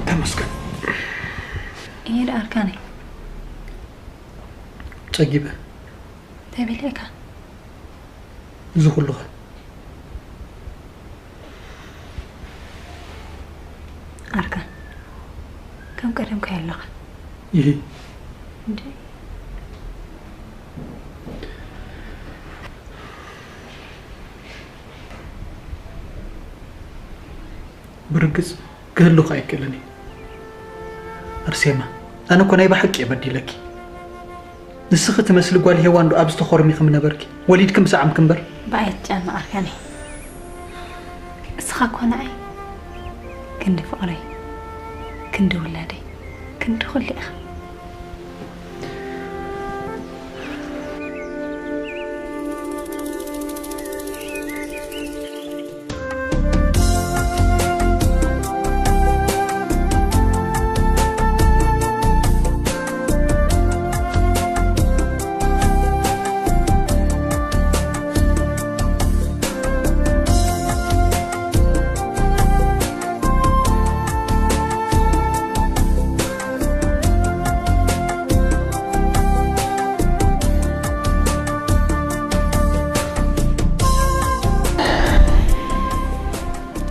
ተመስገን። እየ ደኣ ኣርካነይ። ጸጊበ። እንታይ በሊዕካ? እዚ ኩሉ ኸ? ኣርካን፣ ከም ቀደምካ ኣለኻ። ይሂ። እንዴ? ብርግጽ ክህልኽ ኣይክእልን እዩ። ኣርሴማ፣ ኣነ እኮ ናይ ብሓቂ እየ በዲለኪ። ንስኺ ትመስሊ ጓል ሄዋን ዶ ኣብዚ ተኾርሚኺ ምነበርኪ? ወሊድኪ ምስ ዓምኪ እምበር። ብኣይ ኣትጨንቕ ኣርካነይ። እስኻ እኮ ንዓይ ክንዲ ፍቕረይ፣ ክንዲ ውላደይ፣ ክንዲ ኩሉ ኢኻ።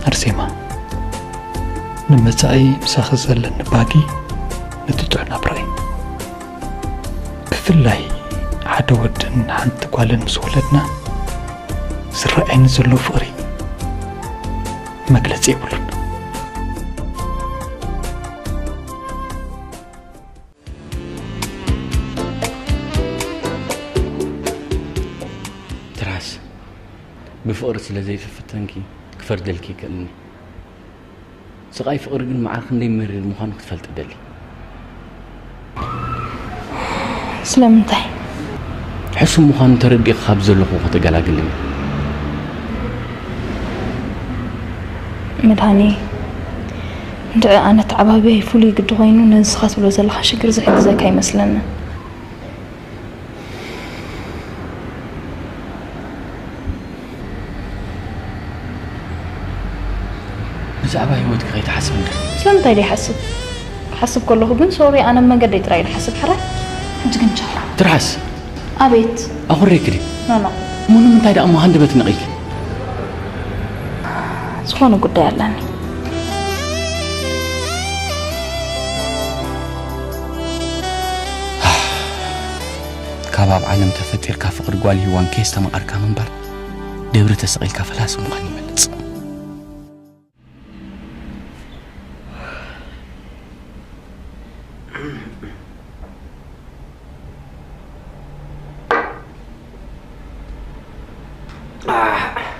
ኣርሴማ፣ ንመጻኢ ምሳኺ ዘለኒ ባህጊ ጥዑይ ናብራ እዩ። ብፍላይ ሓደ ወድን ሓንቲ ጓልን ምስ ወለድና ዝረኣየኒ ዘሎ ፍቕሪ መግለጺ የብሉን። ትራስ ብፍቕሪ ስለ ዘይተፈተንኪ ክፈርደልኪ ይክእልኒ። ስቓይ ፍቕሪ ግን መዓር ክንደይ መሪር ምዃኑ ክትፈልጢ እደሊ። ስለምንታይ? ሕሱም ምዃኑ ተረዲእኺ ካብ ዘለኹ ከተገላግልኒ። መድሃኔ፣ እንድዒ ኣነ ኣተዓባብያይ ፍሉይ ግዲ ኮይኑ ነዚ ንስኻ ትብሎ ዘለኻ ሽግር ዝሕግዘካ ኣይመስለንን። ብዛዕባ ህይወትኪ ከይትሓስቢ እንድዒ። ስለምንታይ ደይሓስብ? ክሓስብ ከለኹ ግን ሶሪ ኣነ መንገደይ ጥራይ ዝሓስብ ሓራይ። ሕጂ ግን ቻው። ትርሓስ። ኣቤት። ኣኹሬኪ ድዩ? ኖ፣ ኖ። እሞ ንምንታይ ደኣ እሞ ሃንደበት ነቒልኪ? ዝኾነ ጉዳይ ኣለኒ። ካብ ኣብ ዓለም ተፈጢርካ ፍቕሪ ጓል ሂዋን ከየስተማቐርካ ምንባር፣ ደብሪ ተሰቒልካ ፈላሲ ምዃን ይበልጽ።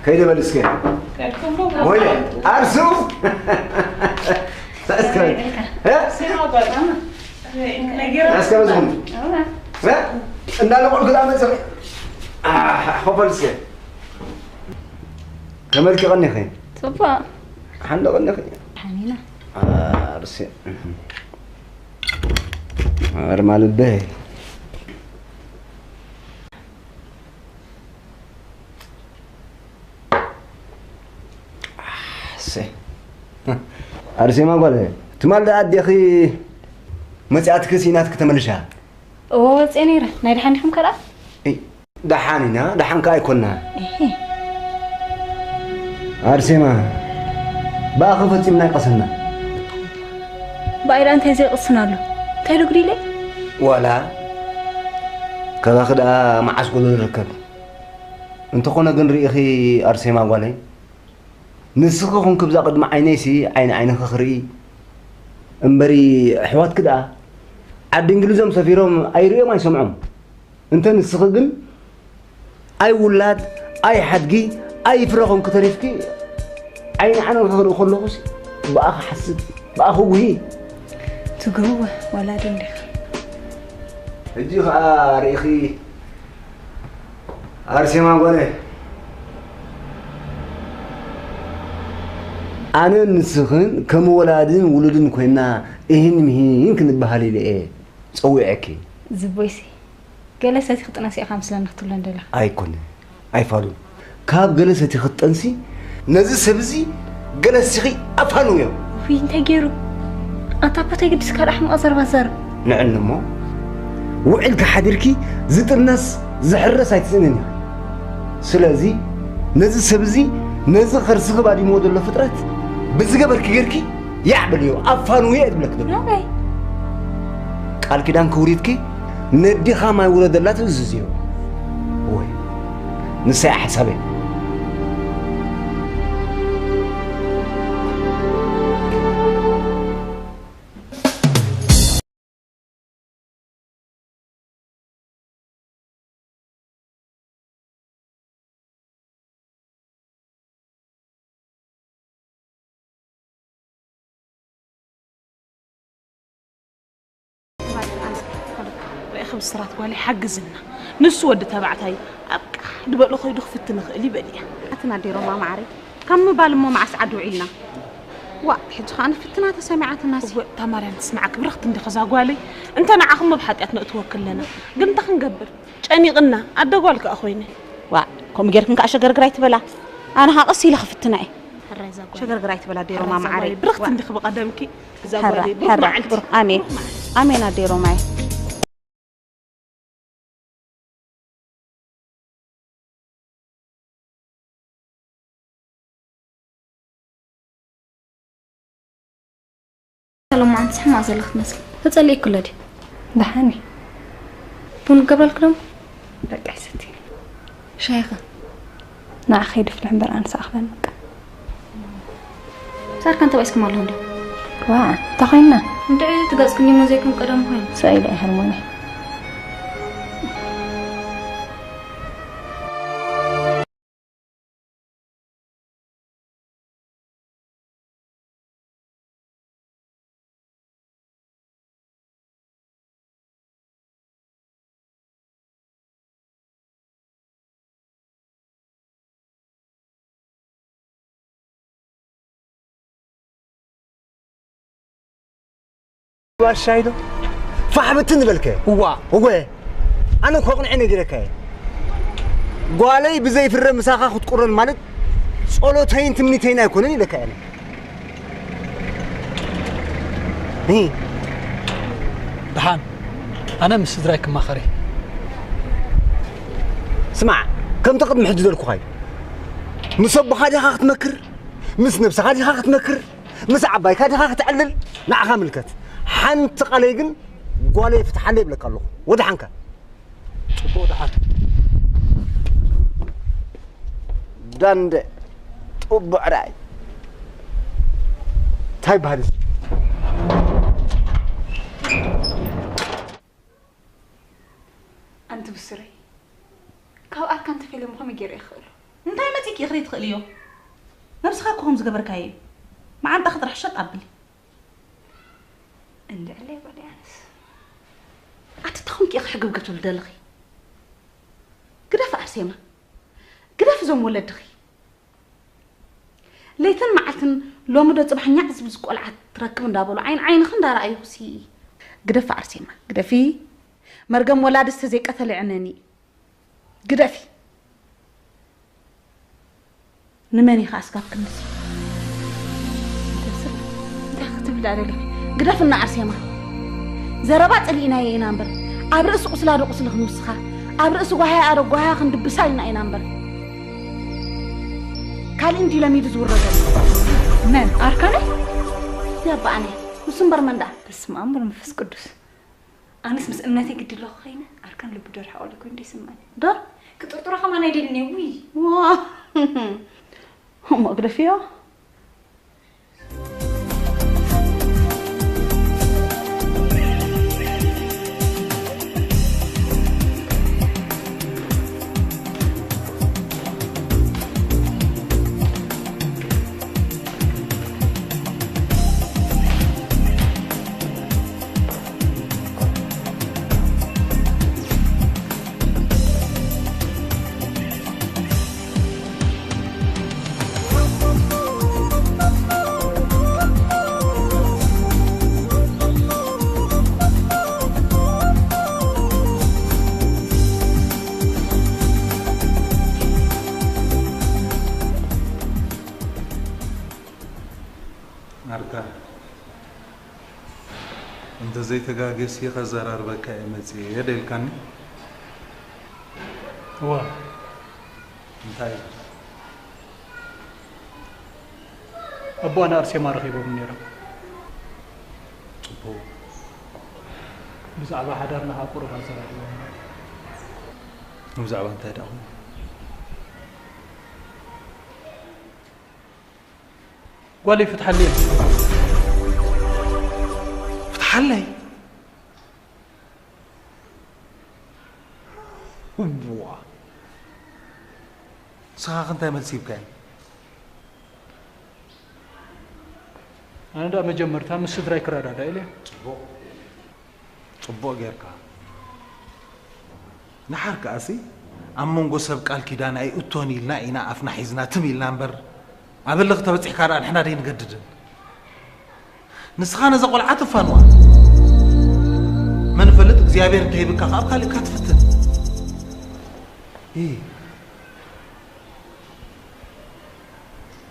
ከይደ በል እስከ። ወይለ፣ ኣርሱ። እስከ። እ? እስከ በዝኹም። እ? እንዳለቆልኩ ደኣ መጽእ። ኮፈል እስከ። ከመልኪ ቀኒኺ? ጽቡቕ። ሓንደ ቀኒኺ? ሓኒና። ኣርሲ። ኣርማ ልበይ። ኣሰይ። ኣርሴማ ጓለይ፣ ትማል ደኣ ኣዴኺ መጺኣትኪ ስኢናትኪ ተመሊሻ? እወ፣ ወጺኤ ነይረ። ናይ ደሓን ዲኹም ከ ደኣ? እይ፣ ደሓን ኢና፣ ደሓን ከኣ ኣይኮንና። እሂ። ኣርሴማ፣ ብኣኺ ፈጺምና ኣይቀሰና። ብኣይ ደኣ እንታይ ዘይቅስን ኣሎ? እንታይ ዶ ጉዲለ? ዋላ፣ ካባኺ ደኣ መዓስ ጎደሎ ዝርከብ? እንተኾነ ግን ርኢኺ ኣርሴማ ጓለይ፣ ንስኺ ኹንኪ ብዛ ቅድሚ ዓይነይሲ ዓይኒ ዓይንኺ ክርኢ እምበሪ፣ ኣሕዋትኪ ደኣ ዓዲ እንግሊዞም ሰፊሮም ኣይርእዮም ኣይሰምዖም። እንተ ንስኺ ግን ኣይ ውላድ፣ ኣይ ሓድጊ፣ ኣይ ፍረ ኹንኪ ተሪፍኪ፣ ዓይኒ ዓይንኺ ክርኢ ከለኹሲ ብኣኺ ሓስብ፣ ብኣኺ ጉሂ። ትግህወ ወላዲ እንዲኻ። ሕጂ ኸኣ ርኢኺ ኣርሴማ ጓለይ፣ ኣነን ንስኽን ከም ወላድን ውሉድን ኮይና እሂን ምሂን ክንበሃል ኢለ እየ ጸዊዐኪ። ዝቦይሲ፣ ገለ ሰቲኺ ጥነሲ ኢኻ ምስለኒ ክትብሎ እንደለኻ። ኣይኮነ፣ ኣይፋሉን። ካብ ገለ ሰቲኺ ትጠንሲ፣ ነዚ ሰብ እዚ ገለ ሲኺ ኣፋንውዮ። ውይ፣ እንታይ ገይሩ? ኣታ እኮ ተይ ግድስ ካልእ ሕማቕ ዘረባ ዛረብ። ንዕሊ እሞ፣ ውዒልኪ ሓዲርኪ ዝጥነስ ዝሕረስ ኣይትስእንን ኢኺ። ስለዚ፣ ነዚ ሰብ እዚ፣ ነዚ ከርስኺ ባዲምዎ ዘሎ ፍጥረት፣ ብዝገበርኪ ጌርኪ ያዕ በልዮ፣ ኣፋንውዮ እየ ዝብለኪ ዘለኹ። ናበይ? ቃል ኪዳን ክውሪትኪ ነዲኻ ማይ ውረደላ ትእዝዝዮ። ወይ፣ ንሳ እያ ሓሳበይ። ርኢኺ ብስራት ጓለይ ሓግዝና። ንሱ ወዲ ተባዕታይ ኣብ ቃሕ ዝበሎ ከይዱ ክፍትን ይኽእል እዩ በል እየ። ኣትና ዴሮማ ማዕረይ፣ ካብ ምባል እሞ መዓስ ዓዲ ውዒልና? ዋእ፣ ሕጂ ኸኣ ንፍትና ተሰሚዓትና ሲ። እወ፣ እታ ማርያም ትስማዓኪ ብርኽቲ እንዲኺ እዛ ጓለይ። እንተ ንዓኹም ኣብ ሓጢኣት ነእትወኪ ኣለና። ግን እንታይ ክንገብር? ጨኒቕና፣ ኣደ ጓል ከኣ ኮይነ። ዋእ፣ ከምኡ ጌርክን ከኣ ሸገርግር ኣይትበላ። ኣነ ኸኣ ቀስ ኢለ ክፍትና እየ። ሕራይ እዛ ጓል። ሸገርግር ኣይትበላ ዴሮማ ሕራይ እዛ ማዓረይ። ጓል። ብርኽቲ ዋእ። እንዲኺ ብቐደምኪ። እዛ ሕራ-፣ ጓለይ፣ ብሩኽ ሕራ-፣ መዓልቲ። ብሩኽ፣ ኣሜን። ብሩኽ መዓልቲ። ኣሜን ኣደ ሮማይ። ሰለሞን፣ ኣንትስ ሕማቕ ዘለኽ ትመስል። ተጸሊእኩ ኣለዲ። ደሓን እየ። ቡን ክገብረልክ ደሞ? በቃ ይሰቲ። ሻይኸ? ንዓ ከይድ ፍልሕ እምበር ኣንሳ ኣኽበል በቃ። ሳርካ እንተባይስኩም ኣለኹ እንዶ? ዋ፣ እንታይ ኮይንና? እንድዒ ትገጽኩም እሞ ዘይኩም ቀደም ኮይኑ። ስኢለ እየ ሃርሞኒ። ዋሻይ ዶ? ፋሕ ብትን ዝበልከ? እዋ። እወ። ኣነ እኮ ኣቕኒዐ ነጊረካ እየ። ጓለይ ብዘይፍረ ምሳኻ ክትቁረን ማለት ጸሎተይን ትምኒተይን ኣይኮነን ኢለካ እየ። እ። ደሓን፣ ኣነ ምስ ስድራይ ክማኸር እየ። ስማዕ፣ ከምቲ ቅድሚ ሕጂ ዘልኩኻ እዩ። ምስ ኣቦኻ ዲኻ ክትመክር? ምስ ነብስኻ ዲኻ ክትመክር? ምስ ዓባይካ ዲኻ ክትዕልል? ንዓኻ ምልከት። ሓንቲ ቃለይ ግን ጓለይ ፍትሓለይ ይብለካ ኣለኹ። ወደሓንካ። ጽቡቕ ደሓን። ዳንደ ጥቡዕ ራእይ። እንታይ ይበሃል እዚ? ኣንቲ ብስረይ፣ ካብ ኣርካን ተፈልዮም ከመይ ገይረ ይኽእሉ? እንታይ መጺእኪ ክርኢ ትኽእልዮ? ነብስኻ እኮ ከም ዝገበርካዮ እዩ። መዓንጣኺ ጥራሕ ሸጥ ኣብሊ። እንድዕለይ በሊ ኣነስ። ኣቲ ተኾንኪ ኢኺ ሕግብግብ ትብሊ ዘለኺ። ግደፊ ኣርሴማ። ግደፊ እዞም ወለድኺ። ለይትን መዓልትን ሎሚ ዶ ጽባሕ ኛዕ ዝብል ቆልዓ ትረክብ እንዳበሉ ዓይን ዓይንኺ እንዳረኣዩኺ ሲ። ግደፊ ኣርሴማ፣ ግደፊ። መርገም ወላዲ ዝተዘይቀተለ ይዕነኒ። ግደፊ። ንመን ኢኻ ኣስጋብ ክንድዚ? እንታይ ክትብሊ ደኣ ደሊኺ? ግደፍና ኣርሴማ። ዘረባ ጸሊእናዮ ኢና እምበር፣ ኣብ ርእሲ ቁስላ ዶ ቁስሊ ክንውስኻ፣ ኣብ ርእሲ ጓህያ ዶ ጓህያ ክንድብሳ ኢልና ኢና እምበር። ካልእ እንዲ ለሚዱ ዝውረ ዘሎ። መን? ኣርካነይ? ያባ ኣነ። ንሱ እምበር መን ደኣ? በስመ ኣብ ወመንፈስ ቅዱስ። ኣነስ ምስ እምነተይ ግዲ ኣለኹ ኸይነ፣ ኣርካን ልቡ ዶ ርሓቕ ኣሎ ኮይኑ ዶ ይስምዓኒ። ዶ? ክጥርጥሮ ከማን ኣይደልን እየ፣ ውይ። ዋ። እሞ ግደፍዮ። ኣርካ፣ እንተ ዘይተጋግየሲ ከዘራርበካ እየ መጺኤ፣ ዶ ኢልካኒ? እዋ። እንታይ? ኣቦና ኣርሴማ ረኺቦም ነይሮም። ጽቡቕ። ብዛዕባ ሓዳርና ከኣ ቁሩብ ኣዘራሪቦም። ብዛዕባ እንታይ ደኣ? ጓለይ ፍትሓለይ። ፍትሓለይ? እዋ። ንስኻ ከ እንታይ መልሲ ሂብካዮ? ኣነ ደኣ መጀመርታ ምስ ስድራይ ክረዳዳእ ኢለ። ጽቡቕ። ጽቡቕ ጌርካ። ንሓር ከኣሲ ኣብ መንጎ ሰብ ቃል ኪዳን ኣይእቶን ኢልና ኢና ኣፍና ሒዝና ትም ኢልና እምበር፣ ኣብ እልኺ ተበጺሕካ ደኣ ንሕና ደይንገድድን። ንስኻ ነዛ ቆልዓ ትፋንዋ። መን ይፈልጥ እግዚኣብሔር እንተሂብካ ከኣ ኣብ ካልእካ ትፍትን። ኢ፣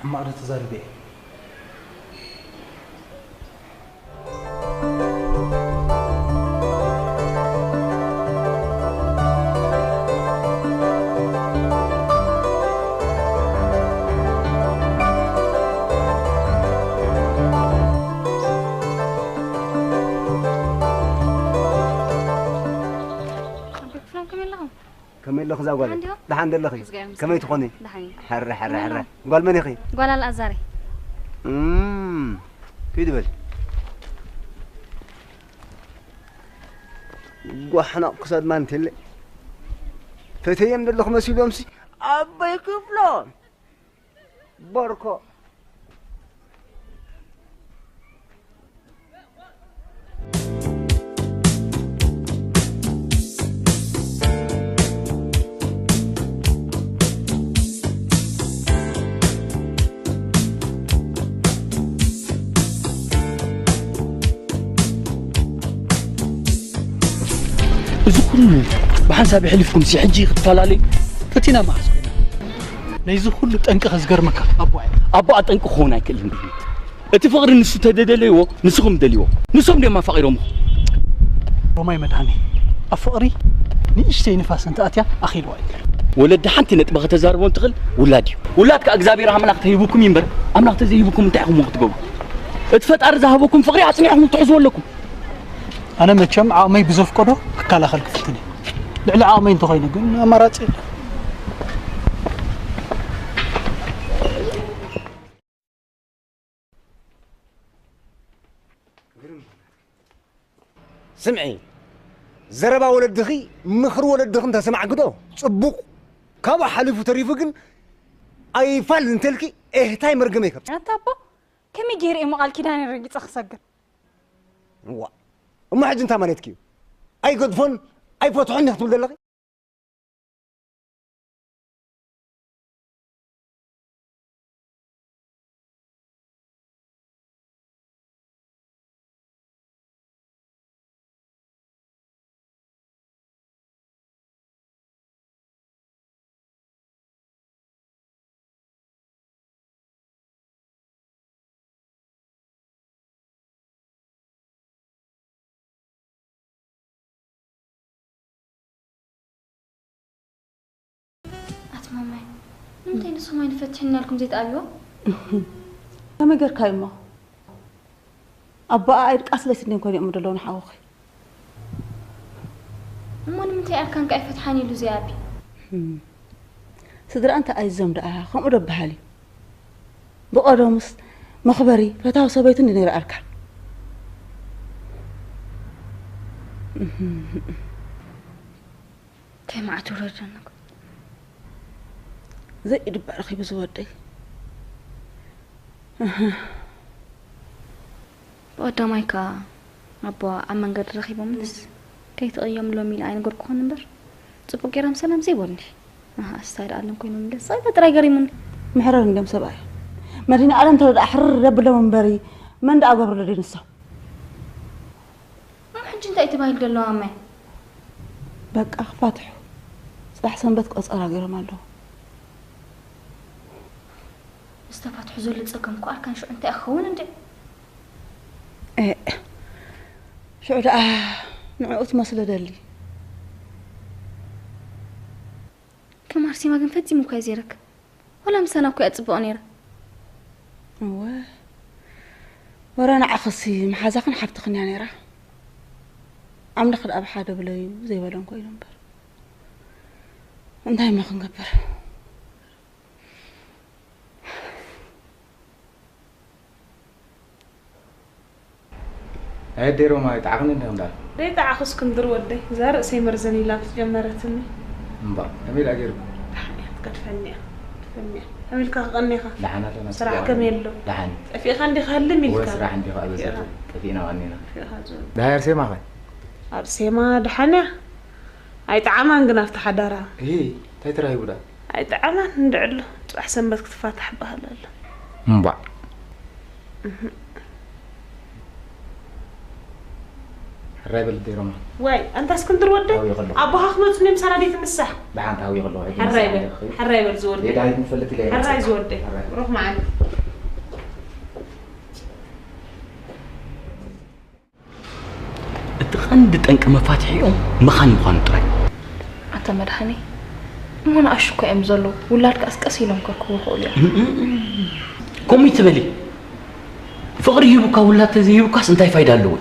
ሕማቕ ዶ ተዛሪበ እየ? ጓል፣ ደሓን ዲኹ? ደሓን ደለኺ? እግዚኣብሔር ይመስገን። ከመይ ትኾኒ? ደሓን እየ። ሕረ፣ ሕረ፣ ሕረ። ጓል መን ኢኺ? ጓል ኣልኣዛር እየ። እም፣ ኪዲ በል። ጓሕና ክሳድ ማን ቴለ? ፈተዮም ደለኹ መሲሎምሲ። ኣቦይ ክፍሎም። ቦርኮ። እዚ ኩሉ ብሓንሳብ የሕሊፍኩም ሲ ሕጂ ክትፈላለዩ ፈቲና መዓስ ኮይና? ነዚ ኩሉ ጠንቂ ከዝገርመካ ኣቦኣ እየ። ኣቦኣ ጠንቂ ክኸውን ኣይክእልን ድዩ? እቲ ፍቕሪ ንሱ ተደደለይዎ ንስኹም ደልይዎ። ንሶም ድዮም ኣፋቒሮምኹ? ሮማይ መድሃኔ፣ ኣብ ፍቕሪ ንእሽተይ ንፋስ እንተኣትያ ኣኺልዋ እዩ። ወለዲ ሓንቲ ነጥቢ ከተዛርቦ እንትኽእል ውላድ እዩ። ውላድ ከኣ እግዚኣብሔር ኣምላኽ ተሂቡኩም እዩ እምበር፣ ኣምላኽ ተዘይሂቡኩም እንታይ ኢኹም ክትገብሩ? እቲ ፈጣሪ ዝሃበኩም ፍቕሪ ኣጽኒዕኹም ትሕዝዎ ኣለኩም። ኣነ መቸም ዓቕመይ ብዘፍቀዶ ክከላኸል ክፍትን እየ። ልዕሊ ዓቕመይ እንተኾይኑ ግን ኣማራጺ የለን። ስምዒ፣ ዘረባ ወለድኺ፣ ምኽሪ ወለድኺ እንተሰማዕኪ ዶ ጽቡቕ፣ ካብኡ ሓሊፉ ተሪፉ ግን ኣይፋል እንተልኪ ኤህታይ መርገመይ ከብጽ። ኣታ ኣቦ፣ ከመይ ገይረ እየ ቃል ኪዳነይ ረጊጸ ክሰግር? እዋ፣ እሞ ሕጂ እንታይ ማለትኪ እዩ? ኣይገድፎን ኣይፈትሖን ኢኺ ትብል ዘለኺ? ኣቲ ማማይ፣ ንምንታይ ንስኹም ኣይንፈትሕን እናልኩም ዘይትኣብይዎ? ከመይ ጌርካዩ እሞ? ኣቦኣ ኣይድቃስለይ ስኒን ኮይኖም ዘለዉ ንሓውኺ። እሞ ንምንታይ ኣርካን ከ ኣይፈትሓን ኢሉ ዘይኣቢ? ህም። ስድራ እንተ ኣይዞም ደኣ ከምኡ ዶ በሃል እዩ? ብቐደሙስ መኽበሪ ፈታዊ ሰበይቱ እንዲ ነይሩ ኣርካን። እንታይ መዓት ውረድ ኣለኩ። ዘይድባ ረኺቡ ዝወደይ። ብቐዳማይ ከኣ ኣቦ ኣብ መንገዲ ረኺቦምንስ ከይትቕየምሎም ኢለ ኣይነገርኩኽን እምበር፣ ጽቡቕ ገይሮም ሰላም ዘይበሉኒ። ኣሃ፣ ኣስታይ ደኣ ኣለም ኮይኖም ኢለ ስቕ ኢለ ጥራይ ገሪሙኒ። መሕረር እንድዮም ሰብኣይ። መድህኒ ኣለም ተወልደ ኣሕርር የብሎም እምበሪ፣ መን ደኣ ገብርሉ ድዩ ንሶም? እሞ ሕጂ እንታይ እዩ ተባሂሉ ዘሎ ማማይ? በቃ ክፋትሑ። ጽባሕ ሰንበት ቆጸራ ገይሮም ኣለዉ። ዝተፋትሑ ዘሎ ጸገም እኮ ኣርካን ሽዑ እንታይ ክኸውን እንዴ? ኤእ፣ ሽዑ ደኣ ንዕኡ ትመስሎ ደሊ። ከም ኣርሴማ ግን ፈጺሙ እኳ እዩ ዘይረክብ። ወላ ምሳና እኮ እያ ጽቡቕ ነይራ። እወ፣ ወረ ንዓኽሲ መሓዛኽን ሓብትኽን እያ ነይራ። ኣምላኽ ደኣ ብሓደ ብለዩ ዘይበለን ኮይኑ እምበር። እንታይ እሞ ክንገብር? ኣየደይ ሮማ፣ ኣይጠዓኽን እንዲኹም ደኣ? ደይጠዓኹ እስክንድር ወደይ፣ እዛ ርእሰይ መርዘን ኢላ ምስ ጀመረትኒ። እምባ፣ ከመይ ደኣ ገይርኩም? ደሓን እያ፣ ትገድፈኒ እያ፣ ትገድፈኒ እያ። ከመይ ኢልካ ክቐኒ ኢኻ? ደሓን ኣለና፣ ስራሕ ጽቡቕ ከመይ ኣለና። ኣሎ? ደሓን። ጠፊእካ እንዲኻ ህልም እወ፣ ኢልካ? ስራሕ እንዲኻ ኣብ ጠፊእኻ። ዘቱ፣ ጠፊእና ቀኒና። ጠፊእኻ ዝብል። ደሃይ ኣርሴማ ኸ? ኣርሴማ ደሓን እያ። ኣይጠዓማን ግን ኣብቲ ሓዳራ። እሂ፣ እንታይ ተራሂቡ ደኣ? ኣይጠዓማን እንድዕሎ፣ ጽባሕ ሰንበት ክትፋታሕ በሃል ኣሎ። እምባዕ። እህ። ሕራይ በል ኣደይ ሮማ። ዋይ፣ ኣንታ እስክንድር ወደይ፣ ሃውየ ከለኹ። ኣቦኻ ክመጹ እንድዮም፣ ምሳና ደይትምሳሕ። ደሓን ሃውየ ከለኹ፣ ሕጂ ሕራይ ምሳሕ በል፣ ኣለኺ። ሕራይ በል ዝወደይ። ደይ ዳዊት ንፈልጥ ኢለ እየ ሕራይ መጽእ። ዝወደይ። ሕራይ። ሩኽ መዓልቲ። እቲ ቀንዲ ጠንቂ መፋትሒኦም መኻን ምዃኑ ጥራይ። ኣታ መድሃኔ፣ እሞ ንኣሽቱ እኮ እዮም ዘለዉ። ውላድ ከኣስ ቀስ ኢሎም ከርክቡ ይኽእሉ እዮም። ከምኡ ይትበሊ። ፍቕሪ ሂቡካ ውላድ ተዘይሂቡካስ እንታይ ፋይዳ ኣለዎ?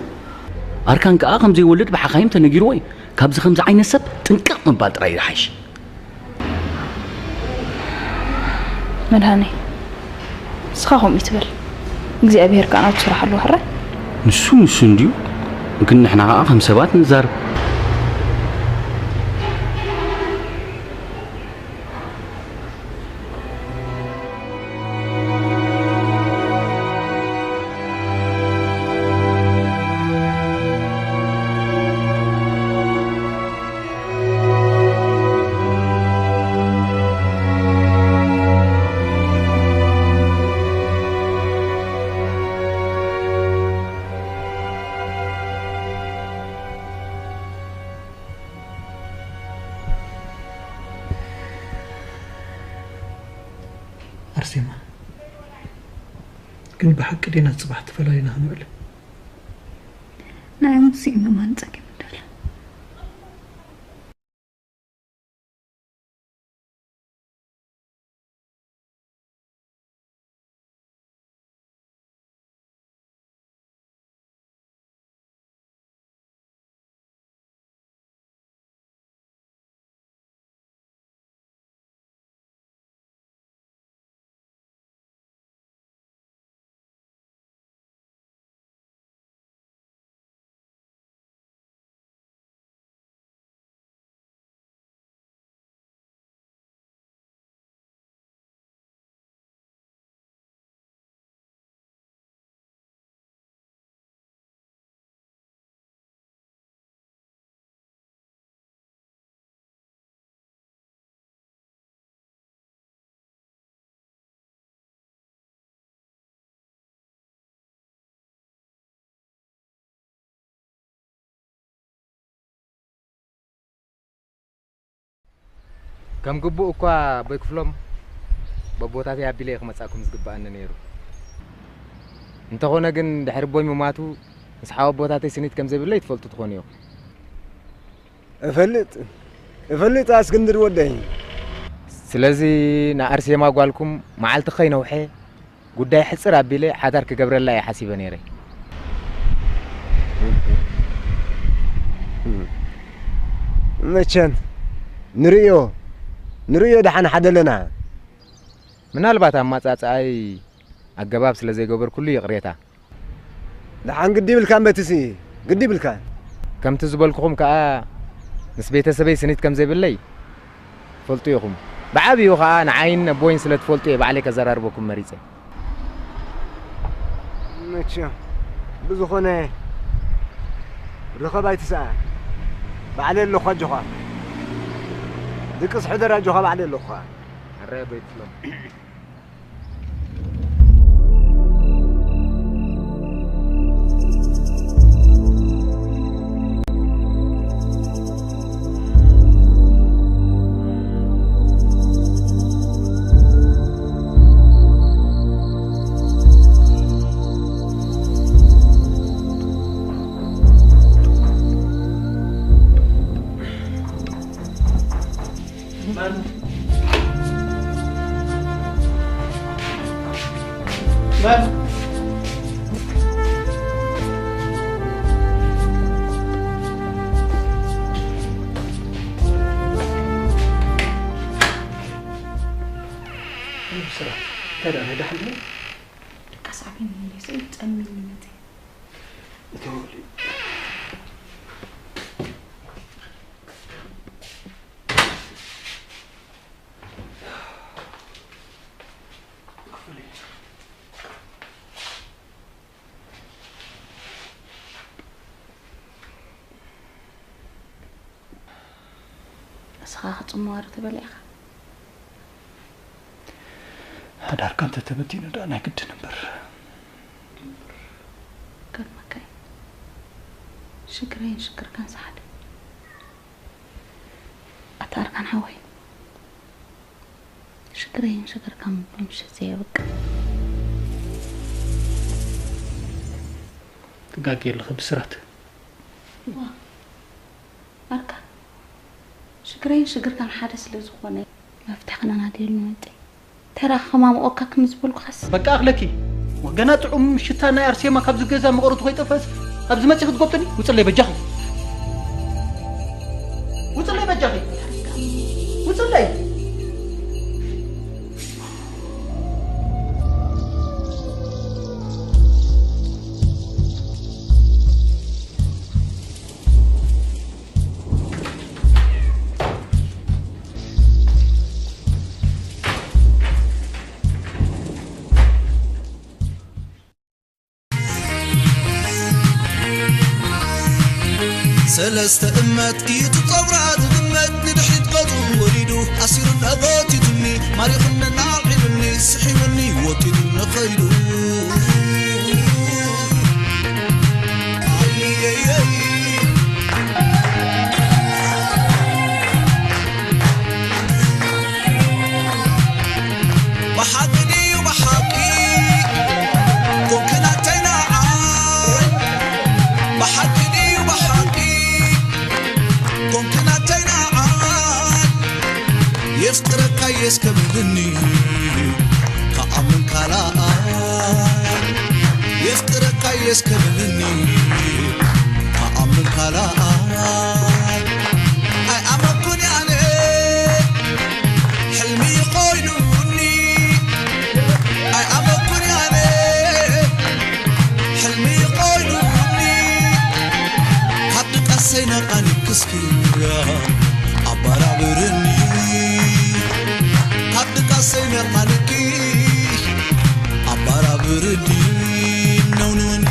ኣርካን ከኣ ከም ዘይወልድ ብሓኻይም ተነጊርዎ እዩ። ካብዚ ከምዚ ዓይነት ሰብ ጥንቅቕ ምባል ጥራይ ይሓይሽ። መድሃኔ፣ ንስኻ ከምኡ ይትበል። እግዚኣብሔር ከኣ ናቱ ስራሕ ኣለዎ፣ ሕራይ። ንሱ ንሱ እንድዩ፣ ግን ንሕና ከኣ ከም ሰባት ንዛረብ። ኣርሴማ፣ ግን ብሓቂ ዲና ጽባሕ ተፈላሊና ክንውዕል? ናይ ሙሴ ምማን ጸገም እንዳለ። ከም ግቡእ እኳ ኣቦይ ክፍሎም በቦታተይ ኣቢለ እየ ክመጻኩም ዝግብኣኒ ነይሩ። እንተኾነ ግን ድሕሪ ኣቦይ ምማቱ ምስ ሓወቦታተይ ስኒት ከም ዘይብለይ ትፈልጡ ትኾኑ ኢኹም። እፈልጥ እፈልጥ ኣስክንድር ወደይ። ስለዚ ንኣርሴማ ጓልኩም መዓልቲ ከይነውሐ ጉዳይ ሕጽር ኣቢለ ሓዳር ክገብረላ እየ ሓሲበ ነይረ። መቸም ንርእዮ ንርእዮ ደሓን ሓደለና። ምናልባት ኣማጻጽኣይ ኣገባብ ስለ ዘይገበርኩሉ ይቕሬታ። ደሓን ግዲ ይብልካ እምበትሲ ግዲ ይብልካ። ከምቲ ዝበልኩኹም ከኣ ምስ ቤተሰበይ ስኒት ከም ዘይብለይ ትፈልጡ ኢኹም። ብዓብዩ ከኣ ንዓይን ኣቦይን ስለ ትፈልጡ እየ ባዕለይ ከዘራርበኩም መሪጸ። መቸም ብዝኾነ ርኸብ ኣይትስኣን። ባዕለይ ኣለኹ ኣጆኻ። ድቅስ ሕደር ኣጆኻ ባዕለይ ኣለኹ። ሕራይ ኣቦይ ክፍሎም። ስራሕ እንታይ ደኣ ናይ ደሓን ድዩ? ደቃስ ዓብይኒ መሊሰ እዩ ጸሚኒ መጺ። እተወሉ። እስኻ ክጽምዋ ዶ ትበል ኢኻ? ሓዳርካ እንተተበቲኑ ደኣ ናይ ግድን እምበር። ገርመካ እዩ። ሽግረይን ሽግርካን ሰሓደ። ኣታ ኣርካን ሓወይ፣ ሽግረይን ሽግርካን ብምሸት ዘየብቅዕ። ትጋጌ ኣለኺ ብስራት። ዋ ኣርካን፣ ሽግረይን ሽግርካን ሓደ ስለ ዝኾነ መፍትሒ ክነናድየሉ ንመጽእ። ተራ ከማምቆካ ከም ዝበልኩኻስ። በቃ ኣኽለኪ። ወገና ጥዑም ሽታ ናይ ኣርሴማ ካብዚ ገዛ መቐረቱ ከይጠፍአስ ኣብዚ መጺ ክትጎብጥኒ? ውጽለይ በጃኺ። ውጽለይ በጃኺ። ውጽለይ። ሰለስተ እመት እዩ እቲ ጸጉራ ዝግመት፣ ንድሕሪት ገጹ ወሪዱ ኣሲሩኒ፣ ኣጎቲቱኒ፣ ማሪኹኒ፣ ኣልዒሉኒ፣ ስሒቡኒ፣ ወጢጡኒ ኸይዱ። ኣየየይ። ብሓቂ ድዩ ብሓቂ ኮንክናተይ ንዓይ? ብሓቂ ድዩ ብሓቂ ኮንክናተይ ንዓይ? የፍቅረካ የስከብልኒ ከኣምን ካልኣይ። የፍቅረካ የስከብልኒ ከኣምን ካልኣይ። ኣይኣመንኩን ኣነ ሕልሚ ኮይኑኒ። ኣይኣመንኩን ኣነ ሕልሚ ኮይኑኒ። ካብ ድቃሰይ ነቓኒ ክስኪ ኣባራብርኒ። ካብ ድቃሰይ ነቓንኪ ኣባራብርኒ። ነውንውኒ።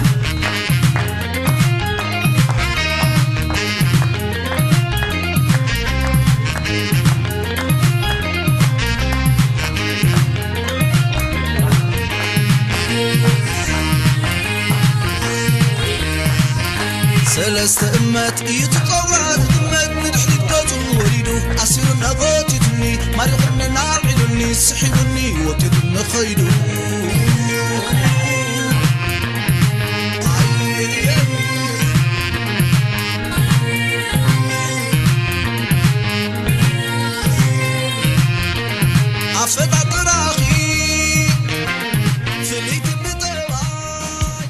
ሰለስተ እመት እዩ እቲ ጸጉራ ዝግመት፣ ንድሕሪት ገጹ ወሪዱ ኣሲሩኒ፣ ኣጎቲቱኒ፣ ማሪኹኒ፣ ኣልዒሉኒ፣ ስሒቡኒ፣ ወጢጡኒ ኸይዱ። ኣፈጣጥራኺ ፍልይቲ ብጠባይ።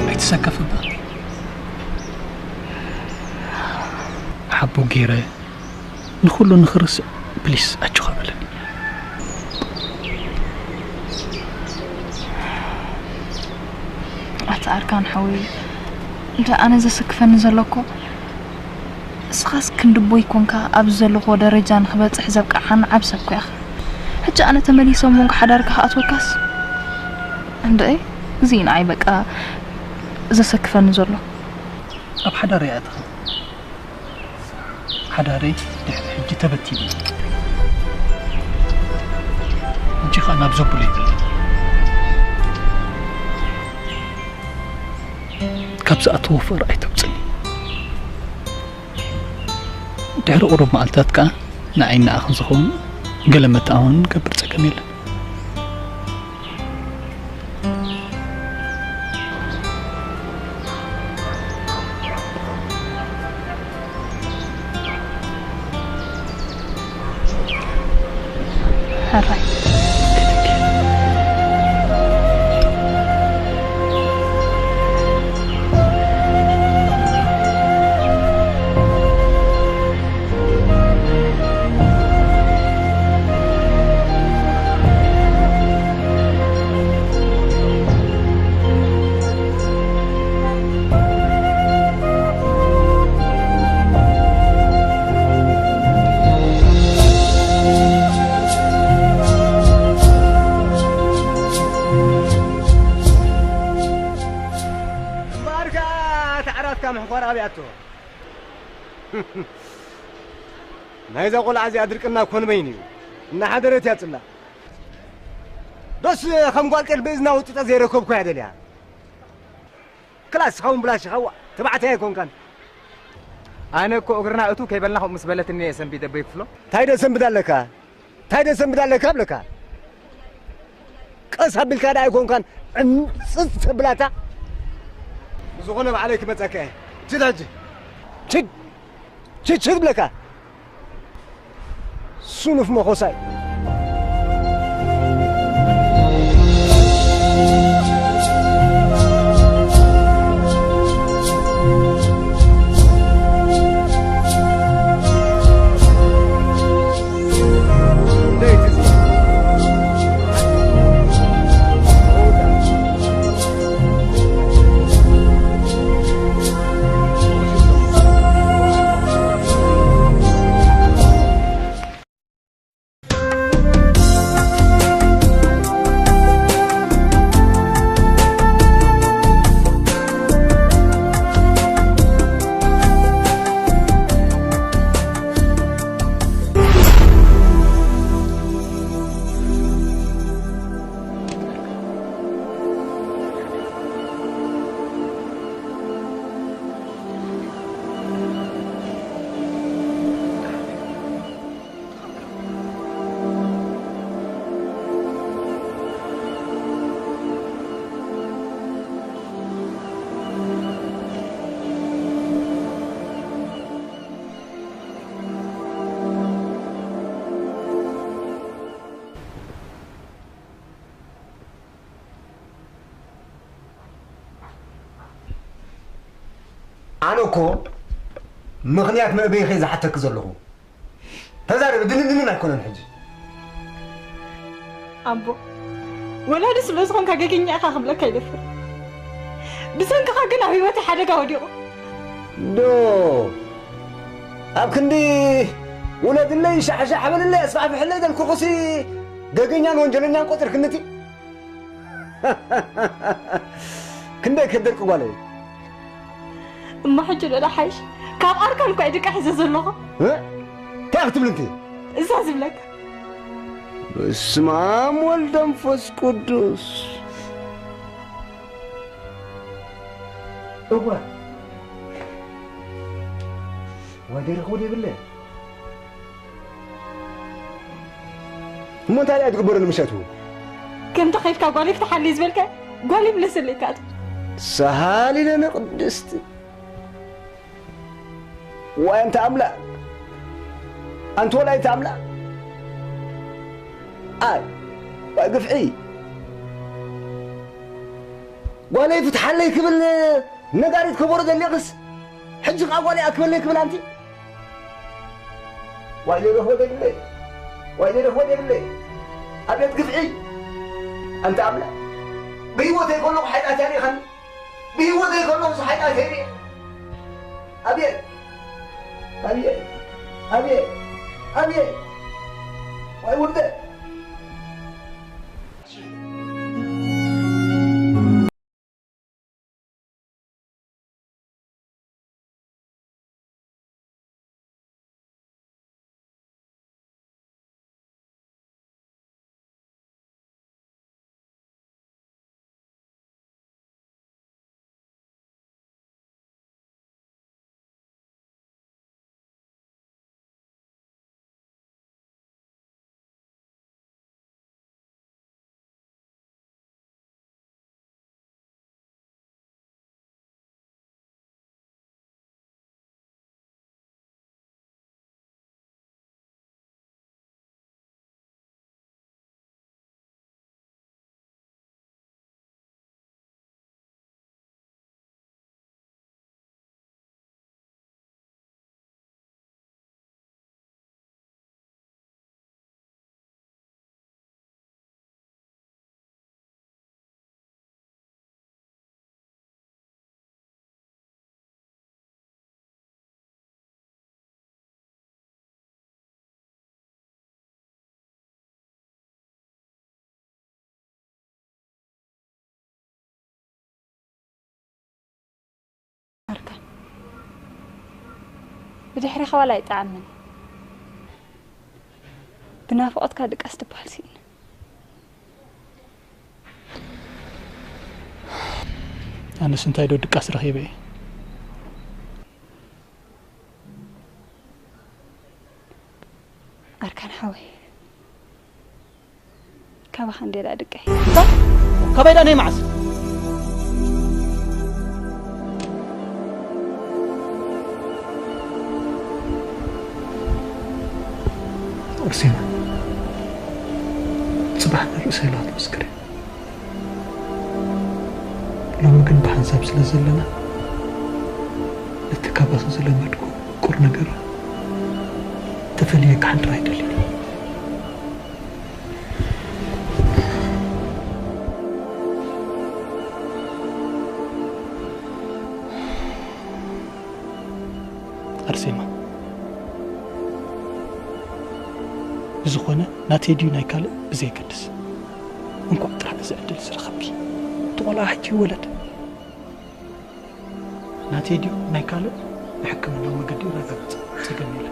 ኣይትሰከፍ እባ። ሓቦ ገይረ ንኹሉ ንኽርስዕ ፕሊስ ኣጆኻ በለኒ። ኣታ ኣርካን ሓወይ፣ እንተ ኣነ ዘሰክፈኒ ዘሎ እኮ፣ እስኻስ ክንዲ ኣቦይ ኮንካ ኣብዚ ዘለኹዎ ደረጃ ንኽበጽሕ ዘብቅዓኒ ዓቢ ሰብ እኮ ኢኻ። ሕጂ ኣነ ተመሊሰ ኣብ መንጎ ሓዳርካ ክኣትወካስ? እንድዒ፣ እዚ እዩ ንዓይ በቃ ዘሰክፈኒ ዘሎ። ኣብ ሓዳር ኣይኣተኽን። ሓዳረይ ድሕሪ ሕጂ ተበቲኑ። ሕጂ ኸኣ ናብ ዘብሎ ይብል። ካብ ዝኣተዎ ፍቕሪ ኣይተውጽእኒ። ድሕሪ ቁሩብ መዓልታት ከኣ ንዓይ ንዓኺ ዝኸውን ገለ መተኣማመኒ ንገብር፣ ጸገም የለን። ኣራይ። እምበኣርካ፣ እታ ዓራትካ ምሕኳር ኣብያቶ። ናይዛ ቆልዓ እዚኣ ድርቅና ኮን በይኑ እዩ። እናሓደረት እያ ጽላእ። ዶስ ከም ጓል ጤል ብእዝና ወጢጠ ዘይረከብኩ እያ ደልያ። ክላስ ኸውን ብላሽ ኸዋ፣ ተባዕታይ ኣይኮንካን። ኣነ እኮ እግርና እቱ ከይበልና ከምኡ ምስ በለትኒ እየ ሰንቢደ፣ ኣቦይ ክፍሎ። እንታይ ዶ ሰንብድ ኣለካ? እንታይ ዶ ሰንብድ ኣለካ እብለካ? ቀስ ኣቢልካ ደኣ ኣይኮንካን ዕምጽጽ ተብላታ። ብዝኾነ ባዕለይ ክመጸካ እየ። ችድ ሕጂ። ችድ። ችድ፣ ችድ ብለካ። ሱኑፍ መኾሳይ። ኣነ እኮ ምኽንያት መእበይኸ ዝሓተኪ ዘለኹ። ተዛረቢ፣ ድንን ድንን ኣይኮነን ሕጂ። ኣቦ፣ ወላዲ ስለ ዝኾንካ ገገኛ ኢኻ ክብለካ ይደፍር። ብሰንክኻ ግን ኣብ ህይወተይ ሓደጋ ወዲቑ። ዶ ኣብ ክንዲ ውለድለይ፣ ሻሕሻሕ በልለይ፣ ኣስፋሕፍሕለይ ዘልኩኹሲ ገገኛን ወንጀለኛን ቆጺርክንቲ? ክንደይ ከደርቂ ጓለይ። እሞ ሕጂ ዶ ደሓይሽ? ካብ ኣርካን እኳ እዩ ድቃ ሒዘ ዘለኹ። እ? እንታይ ክትብል እንት? እዛ ዝብለካ። በስመ ኣብ ወልድ መንፈስ ቅዱስ። እዋ። ወደርኹ ይብለ። እሞ እንታይ ደኣ ትግበረሉ ምሸቱ? ከምቲ ኸይድካ ጓለይ ፍትሓለይ ዝበልካ፣ ጓለይ ምለሰለይ ከኣ። ሰሃሊ ለነ ቅድስት። ዋይ ኣንተ ኣምላኽ። ኣንቲ ወላዲተ ኣምላኽ። ኣይ፣ ዋይ ግፍዒ። ጓለይ ፍትሓለይ ክብል ነጋሪት ከበሮ ደሊቕስ፣ ሕጂ ኸኣ ጓለይ ኣክበለይ ክብል ኣንቲ። ዋይ ዘይረኽቦ ዘይብለይ፣ ዋይ ዘይረኽቦ ዘይብለይ። ኣቤት ግፍዒ! ኣንታ ኣምላኽ፣ ብህይወተይ ከለኹ ሓጢኣት ኣይሪእኻኒ። ብህይወተይ ከለኹ ሓጢኣት ኣይሪእ። ኣቤት! ኣቤት! ኣቤት! ኣቤት! ዋይ ውርደት! ብድሕሪኻ ዋላ ኣይጠዓምን። ብናፍቖትካ ድቃስ ትበሃል ስኢነ። ኣነስ እንታይ ዶ ድቃስ ረኺበ እየ? ኣርካን ሓወይ፣ ካባኻ እንዴ ደኣ ድቀይ? ካባይ ደኣ ናይ መዓስ? ኣርሴማ፣ ጽባሕ ንርእሰይ ኢላ ክትምስክር እየ። ሎሚ ግን ብሓንሳብ ስለ ዘለና፣ ነቲ ካባኺ ዝለመድኩ ምቁር ነገር ተፈልየ ክሓድር ኣይደልን። ኣርሴማ፣ ብዝኾነ ናተይ ድዩ ናይ ካልእ ብዘየገድስ፣ እንኳዕ ጥራሕ እዚ ዕድል ዝረኸብኪ። እቲ ቆልዓ ሕጂ ይወለድ። ናተይ ድዩ ናይ ካልእ ብሕክምናዊ መገዲ ይረጋገጽ። ጸገም የለን።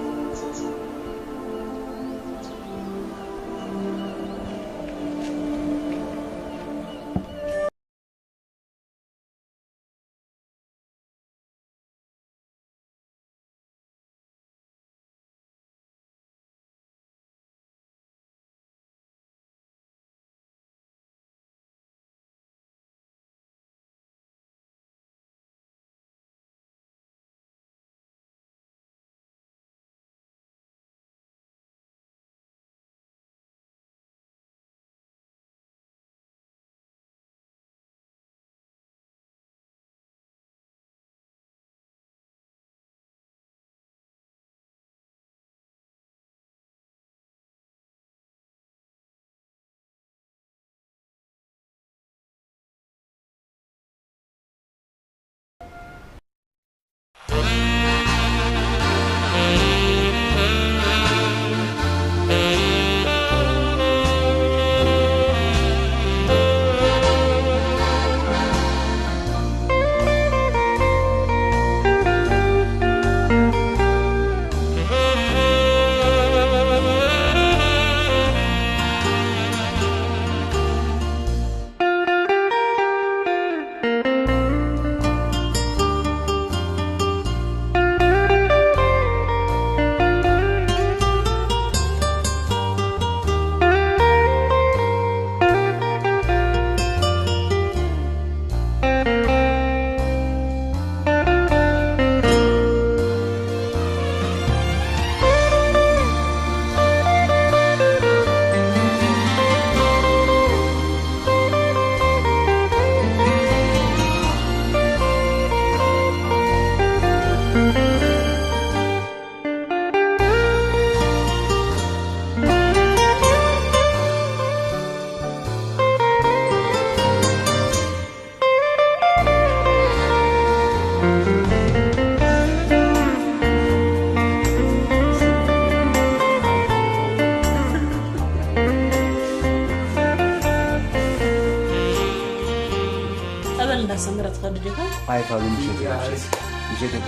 ጸበል እንዳሰመረ ትኸዱ ዲኻ? ኣይ፣ ካብ ምሸት እየ፣ ምሸት። ምሸት እየ።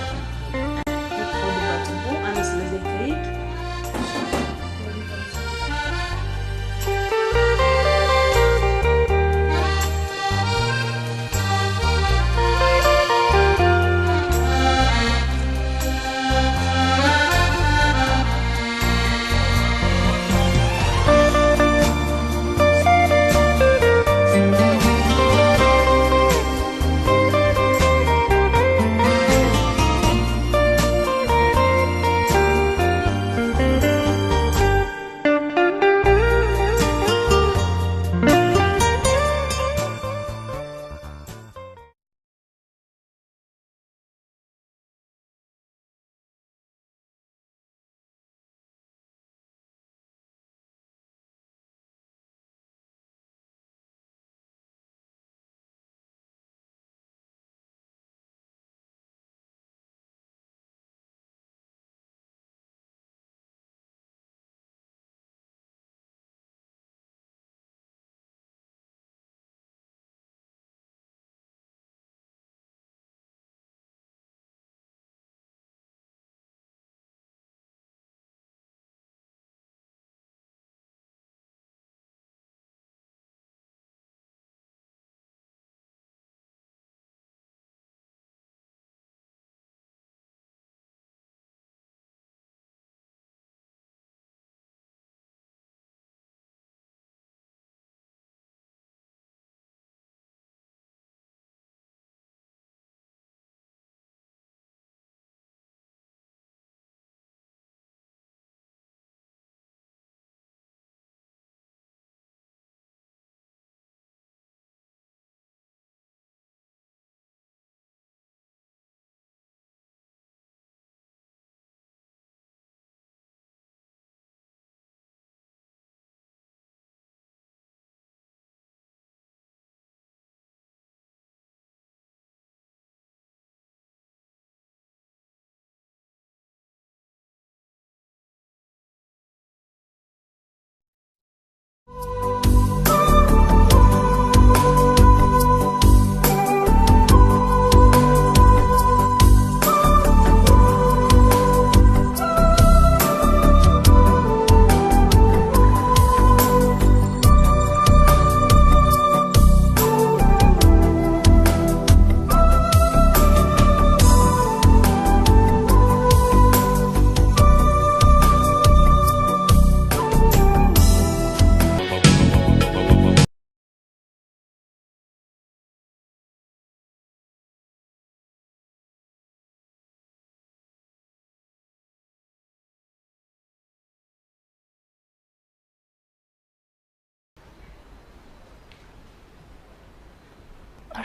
ትኸዱ ባ ጽቡቕ፣ ኣነ ስለ ዘይከይድ።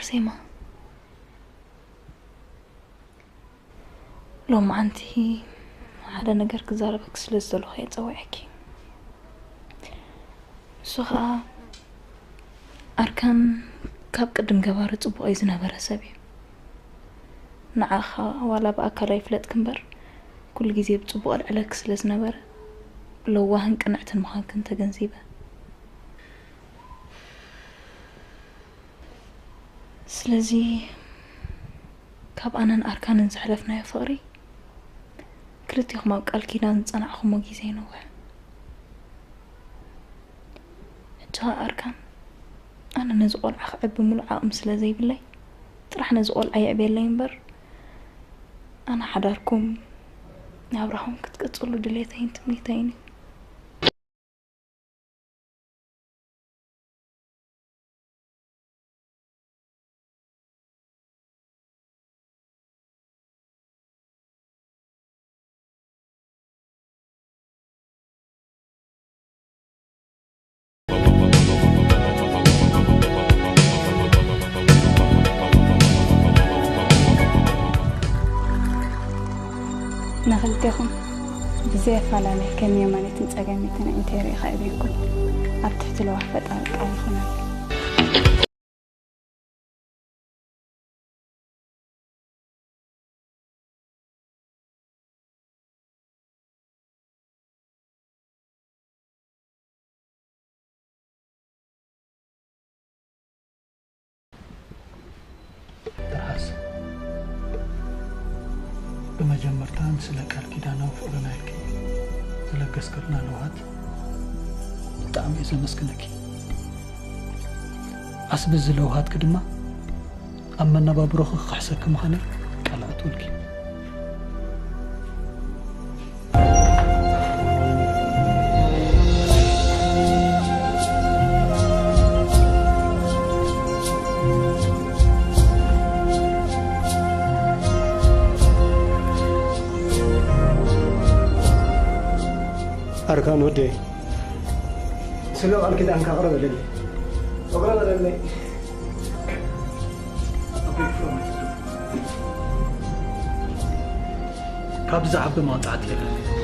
ኣርሴማ፣ ሎማዓንቲ ሓደ ነገር ክዛረበኪ ስለ ዝደለኹ እየ ጸዊዐኪ። እሱ ኸኣ ኣርካን ካብ ቅድም ገባሩ ጽቡቕ እዩ ዝነበረ ሰብ እዩ። ንዓኻ ዋላ ብኣካል ኣይፍለጥኪ እምበር፣ ኩሉ ግዜ ብጽቡቕ ኣልዕለኪ ስለ ዝነበረ፣ ለዋህን ቅንዕትን ምዃንክን ተገንዚበ። ስለዚ ካብ ኣነን ኣርካንን ዘሕለፍናዮ ፍቕሪ፣ ክልቴኹም ኣብ ቃል ኪዳን ዝጸናዕኹሞ ግዜ ይነውሕ። ሕጂ ኸኣ ኣርካን፣ ኣነ ነዚ ቆልዓ ክዕቢ ምሉእ ዓቕሚ ስለ ዘይብለይ፣ ጥራሕ ነዚ ቆልዓ የዕብየለይ እምበር፣ ኣነ ሓዳርኩም ናብራኹም ክትቅጽሉ ድሌተይን ትምኒተይን እዩ። ንኽልቴኹም ብዘየፈላለየ ከም የማነይትን ጸጋመይትን ኣዒንተይ ርኢኻ የዕብየኩም። ኣብ ትሕቲ ለዋህ ፈጣሪ ቃል ይኹነልና። ትርሃስ፣ ብመጀመርታ ንስለ ቃል ኪዳናዊ ፍቕርና ኢልኪ ዝለገስክልና ለውሃት ብጣዕሚ እየ ዘመስግነኪ። ዓስቢ እዚ ለውሃትኪ ድማ ኣብ መነባብሮኺ ክኽሕሰኪ ምዃነይ ቃል ኣእትወልኪ። ኣርካን ወደይ፣ ስለ ቃል ኪዳንካ ይቕረ በለለይ። ይቕረ በለለይ። ካብ ዝዓቢ መቕጻዕቲ የለን።